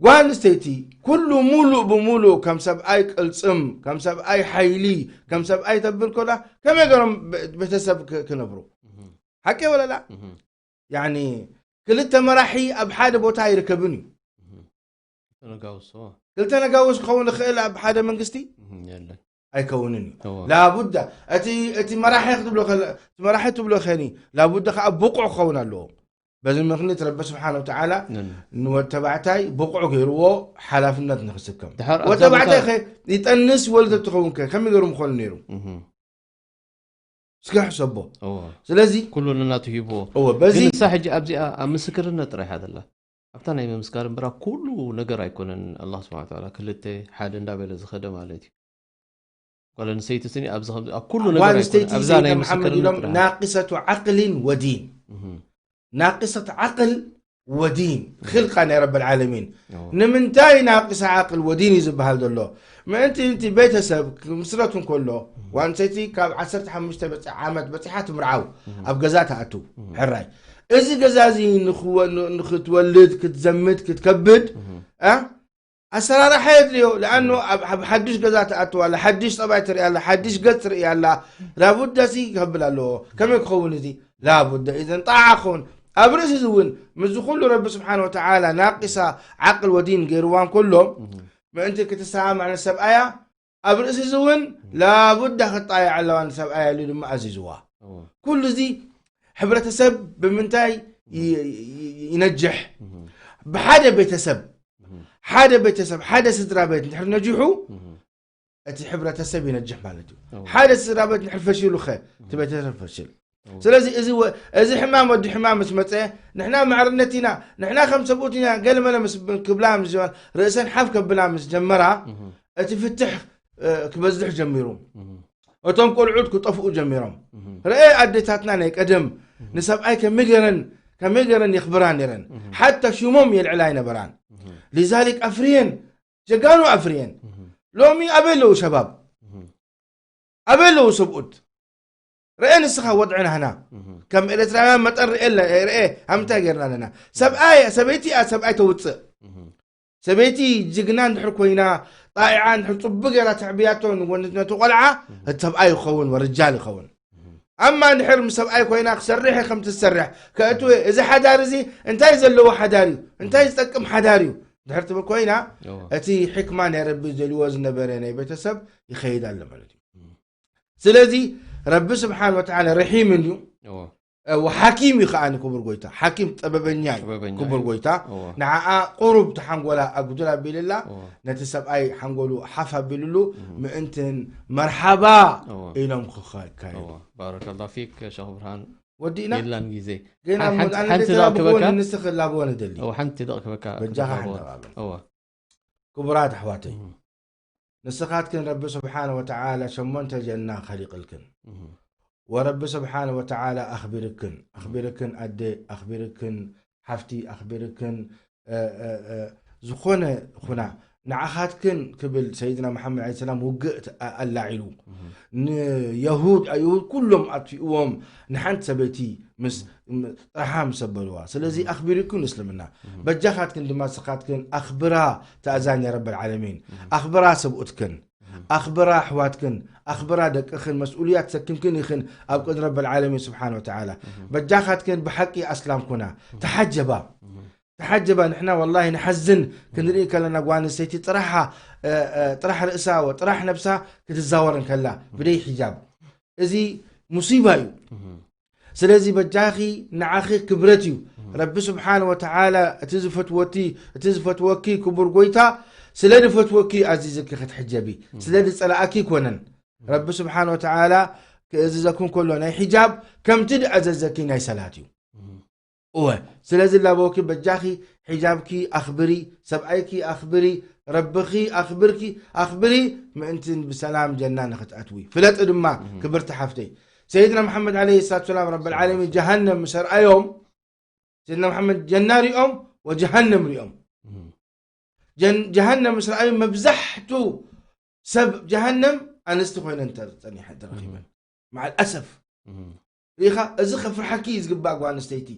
ጓል ኣንስተይቲ ኩሉ ሙሉእ ብሙሉእ ከም ሰብኣይ ቅልፅም፣ ከም ሰብኣይ ሓይሊ፣ ከም ሰብኣይ ተብል ኮላ ከመይ ገይሮም ቤ- ቤተሰብ ክ- ክነብሩ? ሓቂ ወለላ? ያኒ ክልተ መራሒ ኣብ ሓደ ቦታ ኣይርከብን እዩ። ተነጋውሶ ክልተ ነጋውስ ክኸውን ይኽእል ኣብ ሓደ መንግስቲ? የለን። ኣይከውንን እዩ። እወ። ላቡዳ እቲ እቲ መራሒ ክትብሎ ከለ- እቲ መራሒ ትብሎ ከኒ ላቡዳ ከዓ ብቑዕ ክኸውን ኣለዎ። በዚ ምክንያት ረቢ ስብሓን ወተዓላ ነን። ንወድ ተባዕታይ ብቑዕ ገይርዎ ሓላፍነት ንክስከም። ድሓር ኣብዛ ወድ ተባዕታይ ቦታ- ከ ይጠንስ ይወልድ ትኸውን ከ ከመይ ገይሩ ምኾኑ ነይሩ? እህ። እስኪ ሕሰቦ። እወ። ስለዚ ኩሉ ነናቱ ሂብዎ። እወ በዚ ግን ንሳ ሕጂ ኣብዚኣ ኣብ ምስክርነት ጥራሕ እያ ዘላ። ኣብታ ናይ ምምስካር እምበራ ኩሉ ነገር ኣይኮነን። ኣላህ ስብሓን ወተዓላ ክልተ ሓደ እንዳበለ ዝኸደ ማለት እዩ። ጓል ኣንስተይቲ ስኒ ኣብዚ ከምዚ ኣብ ኩሉ ነገር ጓል ኣይኮነን። ኣንስተይቲ ኣብዛ ናይ ሰይድና መሓመድ ምስክርነት ኢሎም ጥራሕ። ናቂሰቱ ዓቅሊን ወዲን። እህ። ናቂሰት ዓቅል ወዲን ክልቃ ናይ ረብ ልዓለሚን። እወ። ንምንታይ ናቂሳ ዓቅል ወዲን እዩ ዝበሃል ዘሎ? ምእንቲ እቲ ቤተሰብ ክምስረት እንከሎ ዋንሰይቲ ካብ ዓሰርተ ሓሙሽተ በፂ- ዓመት በፂሓ ትምርዓው ኣብ ገዛ ትኣቱ። ሕራይ እዚ ገዛ እዚ ንክወ- ን- ንክትወልድ ክትዘምት ክትከብድ እ? ኣሰራርሓ የድልዮ። ለኣኖ ኣብ ኣብ ሓዱሽ ገዛ ትኣትዋ ኣላ፣ ሓዱሽ ፀባይ ትርኢ ኣላ፣ ሓዱሽ ገፅ ትርኢ ኣላ። ላቡዳሲ ክብል ኣለዎ። ከመይ ክኸውን እዚ? ላቡዳ ኢዘን ጣዓ ክኸውን ኣብ ርእሲ እዚ እውን ምስዚ ኩሉ ረቢ ስብሓን ወተዓላ ናቂሳ ዓቅል ወዲን ገይርዋ እንከሎ ምእንቲ ክትሰማማዕ ንሰብኣያ ኣብ ርእሲ እዚ እውን ላቡዳ ክጣየዕ ኣለዋ ንሰብኣያ ኢሉ ድማ ኣዚዝዋ። እወ። ኩሉ እዚ ሕብረተሰብ ብምንታይ ይ- ይ- ይነጅሕ? ብሓደ ቤተሰብ ሓደ ቤተሰብ ሓደ ስድራ ቤት እንድሕር ነጂሑ እቲ ሕብረተሰብ ይነጅሕ ማለት እዩ። ሓደ ስድራ ቤት እንድሕር ፈሺሉ ኸ እቲ ቤተሰብ ፈሽል። ስለዚ እዚ ወ- እዚ ሕማም ወዲ ሕማም ምስ መፀ ንሕና ማዕርነት ኢና ንሕና ከም ሰብኡት ኢና ገለመለ ምስ ክብላ ምስ ጀመራ ርእሰን ሓፍ ከብላ ምስ ጀመራ እቲ ፍትሕ እ፣ ክበዝሕ ጀሚሩ። እቶም ቆልዑት ክጠፍኡ ጀሚሮም። ረአ ኣዴታትና ናይ ቀደም ንሰብኣይ ከመይ ገረን ከመይ ገረን የኽብራ ነረን። ሓታ ሽሞም የልዕላ ኣይነበራን። ሊዛሊክ ኣፍርየን ጀጋኑ ኣፍርየን። ሎሚ ኣበይ ኣለዉ ሸባብ? ኣበይ ኣለዉ ሰብኡት? ረአ ንስኻ ወድዕና ህና ከም ኤርትራውያን መጠን ርአ ኣለ- ርአ ኣብ ምንታይ ገርና ኣለና? ሰብኣይ ሰበይቲ እያ ሰብኣይ ተውፅእ። ሰበይቲ ጅግና እንድሕር ኮይና ጣይዓ እንድሕር ፅቡቅ ገይራ ተዕብያቶ ንጎንነቱ ቆልዓ እቲ ሰብኣይ ይኸውን ወርጃል ይኸውን። ኣማ እንድሕር ምስ ሰብኣይ ኮይና ክሰርሕ ከም ትሰርሕ ከእትወ እዚ ሓዳር እዚ እንታይ ዘለዎ ሓዳር እዩ እንታይ ዝጠቅም ሓዳር እዩ ድሕር ትብል ኮይና እቲ ሕክማ ናይ ረቢ ዘልዎ ዝነበረ ናይ ቤተሰብ ይኸይድ ኣሎ ማለት እዩ። ስለዚ ረቢ ስብሓን ወተዓላ ረሒምን እዩ። ወሓኪም እዩ ከዓ ክቡር ጎይታ ሓኪም ጥበበኛ እዩ። ጥበበኛ ክቡር እዩ። ጎይታ እወ። ንዓኣ ቁሩብ ተሓንጎላ ኣጉድል ኣቢልላ እወ። ነቲ ሰብኣይ ሓንጎሉ ሓፍ ኣቢልሉ ምእንትን መርሓባ እወ። ኢሎም ክካየዱ። እወ። ባረከላ ፊክ ሸኽ ብርሃን ወዲእና የላን ግዜ ገና ሓንቲ- ኣነ ሓንቲ ቤተሰብ ዳክበካ? ክኾን ንስኽ ላብወ ንደሊ እወ፣ ሓንቲ ዳክበካ በጃኻ ክትረኽቦ። ሓንዳባበል። እወ። ክቡራት ኣሕዋተይ እም። ንስኻትክን ረቢ ስብሓን ወተዓላ ሸሞንተ ጀና ከሊቕልክን እም። ወረቢ ስብሓን ወተዓላ ኣኽቢርክን ኣኽቢርክን ኣደ ኣኽቢርክን ሓፍቲ ኣኽቢርክን እ፣ እ፣ እ፣ ዝኾነ ኩና ንዓኻትክን ክብል ሰይድና መሓመድ ዓለይሂ ሰላም ውግእ ኣላዒሉ ንየሁድ ኣይሁድ ኩሎም ኣጥፊእዎም። ንሓንቲ ሰበይቲ ምስ ጥራሓ ምስ ኣበልዋ፣ ስለዚ ኣኽቢሩክን እስልምና፣ በጃኻትክን ድማ ስኻትክን ኣኽብራ ተኣዛን ያ ረበል ዓለሚን። ኣኽብራ ሰብኡትክን፣ ኣኽብራ ኣሕዋትክን፣ ኣኽብራ ደቅኽን፣ መስኡልያ ተሰኪምክን ኢኽን ኣብ ቅድሚ ረበል ዓለሚን ስብሓን ወተዓላ። በጃኻትክን ብሓቂ ኣስላም ኩና። ተሓጀባ። ተሓጀባ። ንሕና ወላሂ ንሓዝን ክንርኢ ከለና ጓል ኣንስተይቲ ጥራሓ ጥራሕ ርእሳ ወጥራሕ ነብሳ ክትዛወር እንከላ ብደይ ሒጃብ፣ እዚ ሙሲባ እዩ። ስለዚ በጃኺ ንዓኺ ክብረት እዩ። ረቢ ስብሓን ወተዓላ እቲ ዝፈትወቲ እቲ ዝፈትወኪ ክቡር ጎይታ ስለ ዝፈትወኪ ኣዚዝኪ ክትሕጀቢ፣ ስለ ዝጸላኣኪ ይኮነን። ረቢ ስብሓን ወተዓላ ክእዝዘኩም ከሎ ናይ ሒጃብ ከምቲ ድኣዘዘኪ ናይ ሰላት እዩ። እወ፣ ስለዚ ላበወኪ በጃኺ ሒጃብኪ ኣኽብሪ፣ ሰብኣይኪ ኣኽብሪ፣ ረብኺ ኣኽብርኪ ኣኽብሪ፣ ምእንቲ ብሰላም ጀና ንኽትኣትዊ ፍለጢ ድማ። ክብርቲ ሓፍተይ፣ ሰይድና መሓመድ ዓለይሂ ሰላቱ ሰላም ረብል ዓለሚን ጀሃነም ምስ ኣርኣዮም፣ ሰይድና መሓመድ ጀና ሪኦም ወጀሃነም ሪኦም። ጀን- ጀሃነም ምስ ረኣዩ፣ መብዛሕቱ ሰብ ጀሃነም ኣንስቲ ኮይነን ተር- ጸኒሐን ተረኺበን። መዓል ኣሰፍ ርኢኻ፣ እዚ ከፍርሓኪ እዩ ዝግባእ ጓል ኣንስተይቲ።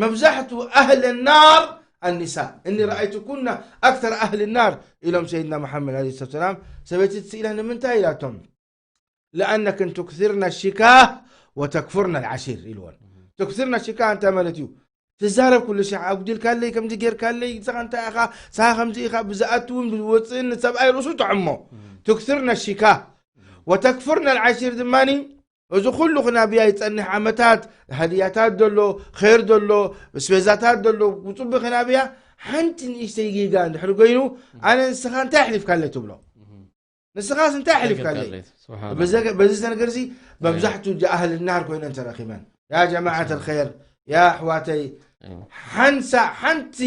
መብዛሕቱ ኣህል ናር ኣኒሳ እኒ ረኣይቱ ኩና ኣክተር ኣህል ናር ኢሎም ሰይድና መሓመድ ዓለይሂ ሰላቱ ሰላም። ሰበይቲ ትስኢላ ንምንታይ ኢላቶም፣ ለኣነክን ትክስርና ሽካህ ወተክፍርና ልዓሺር ኢልዎን። ትክስርና ሽካህ እንታይ ማለት እዩ? ትዛረብ ኩሉ ሻዕ፣ ኣጉዲልካለይ፣ ከምዚ ጌርካለይ፣ ንስኻ እንታይ ኢኻ፣ ንስኻ ከምዚ ኢኻ፣ ብዝኣትውን ብዝወፅእን ንሰብኣይ ርእሱ ጥዕሞ። ትክስርና ሽካህ ወተክፍርና ልዓሺር ድማኒ፣ እዚ ኩሉ ክናብያ ይፀንሕ ዓመታት፣ ሃድያታት ዘሎ፣ ኸይር ዘሎ፣ ስቤዛታት ዘሎ፣ ብፅቡቅ ክናብያ። ሓንቲ ንእሽተይ ጌጋ እንድሕር ኮይኑ፣ ኣነ ንስኻ እንታይ ኣሕሊፍካለይ ትብሎ? ንስኻስ እንታይ ኣሕሊፍካለይ? ኣሕሊፍካለይ? ስብሓን በዚ ኣላህ። በዚ ነገር እዚ መብዛሕቱ ኣህል ናር ኮይነን ተረኺበን። ያ ጀማዓት ኣልኸይር፣ ያ ኣሕዋተይ፣ ሓንሳ ሓንቲ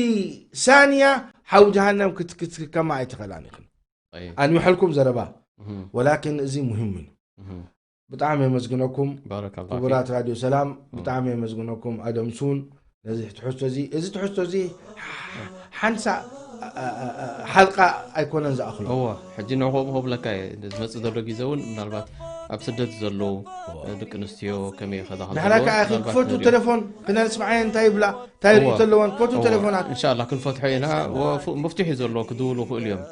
ሳንያ ሓው ጀሃነም ክት- ክትከማ ኣይትኽእላን ኢኽን። ኣይ። ኣንዊሐልኩም ዘረባ። እህ። ወላኪን እዚ ሙሂም እዩ። እህ። ብጣዕሚ የመስግነኩም። ባረከላሁ ክቡራት ፊክ። ራድዮ ሰላም፣ ብጣዕሚ የመስግነኩም። ኣደምሱን ነዚ ትሕዝቶ እዚ፣ እዚ ትሕዝቶ እዚ ሓንሳ ሓልቃ ኣይኮነን ዝኣኽሎ። እወ፣ ሕጂ ንዕኹም ክብለካ እየ። ዝመጽእ ዘሎ ግዜ እውን ምናልባት ኣብ ስደት ዘለዉ ደቂ ኣንስትዮ ከመይ ይኸዳ ከም ንሕና ዘለዋ ከዓ ምናልባት ክፈቱ ንሪኦ። ቴሌፎን ክነስምዓየን እንታይ ይብላ እንታይ እወ። ይርኢ ዘለወን ክፈቱ እወ። ቴሌፎናት። እንሻላ ክንፈትሖ ኢና። ወፉ- መፍትሒ ዘሎ ክድውሉ ይኽእሉ እዮም።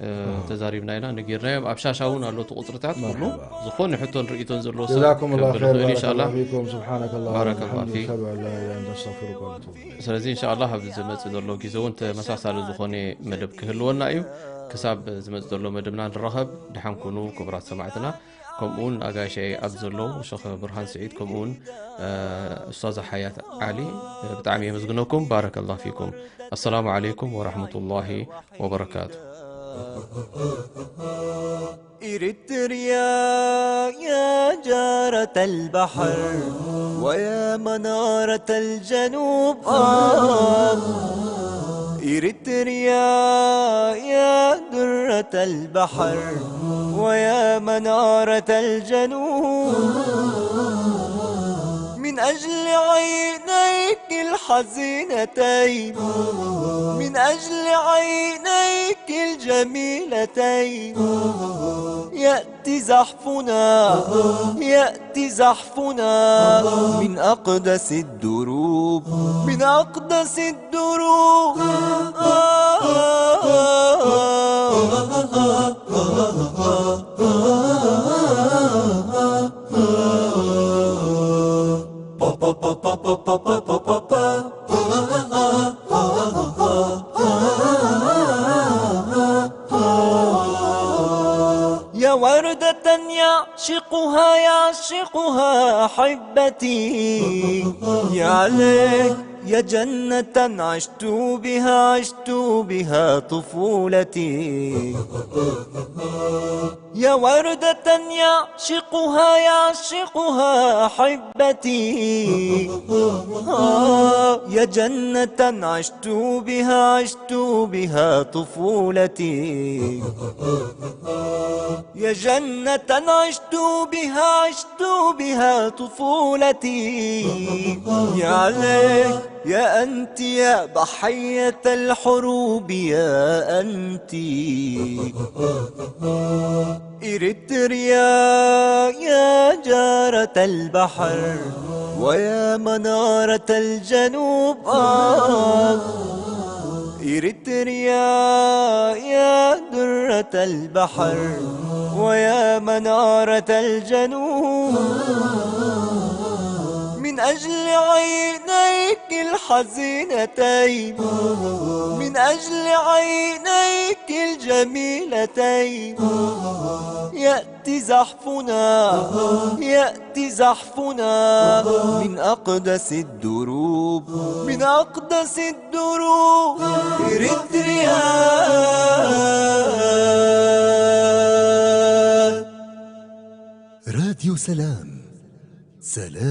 እ፣ ተዛሪብና ኢና፣ ነጊርናዮም። ኣብ ሻሻ እውን ኣሎ እቲ ቁፅርታት ኩሉ። መርሓባ። ዝኾነ ሕቶን ርእይቶን ዘለዎ ሰብ ጀዛኩም ላሁ ከብል ኸይር፣ ይኽእል፣ ባረከ ኢንሻኣላህ። ላሁ ፊኩም፣ ስብሓነከ ላሁ ባረከ ላሁ ወቢሐምዲክ፣ ፊክ። ኣሽሀዱ ኣን ላ ኢላሃ ኢላ ኣንተ፣ ኣስተግፊሩከ ወኣቱቡ ኢለይክ። ስለዚ ኢንሻኣላህ ኣብዚ ዝመጽእ ዘሎ ግዜ እውን ተመሳሳሊ ዝኾነ መደብ ክህልወና እዩ። ክሳብ ዝመጽእ ዘሎ መደብና ንራኸብ። ደሓን ኩኑ ክቡራት ሰማዕትና። ከምኡውን ኣጋይሸይ ኣብ ዘለዉ ሸኽ ብርሃን ስዒድ፣ ከምኡውን፣ እ፣ ኡስታዝ ሓያት ዓሊ፣ እ፣ ብጣዕሚ የመስግነኩም። ባረከላሁ ፊኩም። ኣሰላሙ ዓለይኩም ወራህመቱላሂ ወበረካቱ። إريتريا يا جارة البحر ويا منارة الجنوب، آه. إريتريا يا درة البحر ويا منارة الجنوب، من أجل عينيك الحزينتين، من أجل عينيك الجميلتين، يأتي زحفنا، يأتي زحفنا من أقدس الدروب، من أقدس الدروب. يا وردة يعشقها يعشقها أحبتي، يا ليت يا جنة عشت بها عشت بها طفولتي. يا وردة يعشقها يعشقها أحبتي، آه، يا جنة عشت بها عشت بها طفولتي. يا جنة عشت بها عشت بها طفولتي. يا ليت يا أنت يا ضحية الحروب، يا أنت إريتريا، يا جارة البحر ويا منارة الجنوب. آه. إريتريا، يا درة البحر ويا منارة الجنوب. من أجل عينيك الحزينتين، من أجل عينيك الجميلتين، يأتي زحفنا، يأتي زحفنا من أقدس الدروب، من أقدس الدروب. إريتريا. راديو سلام. سلام.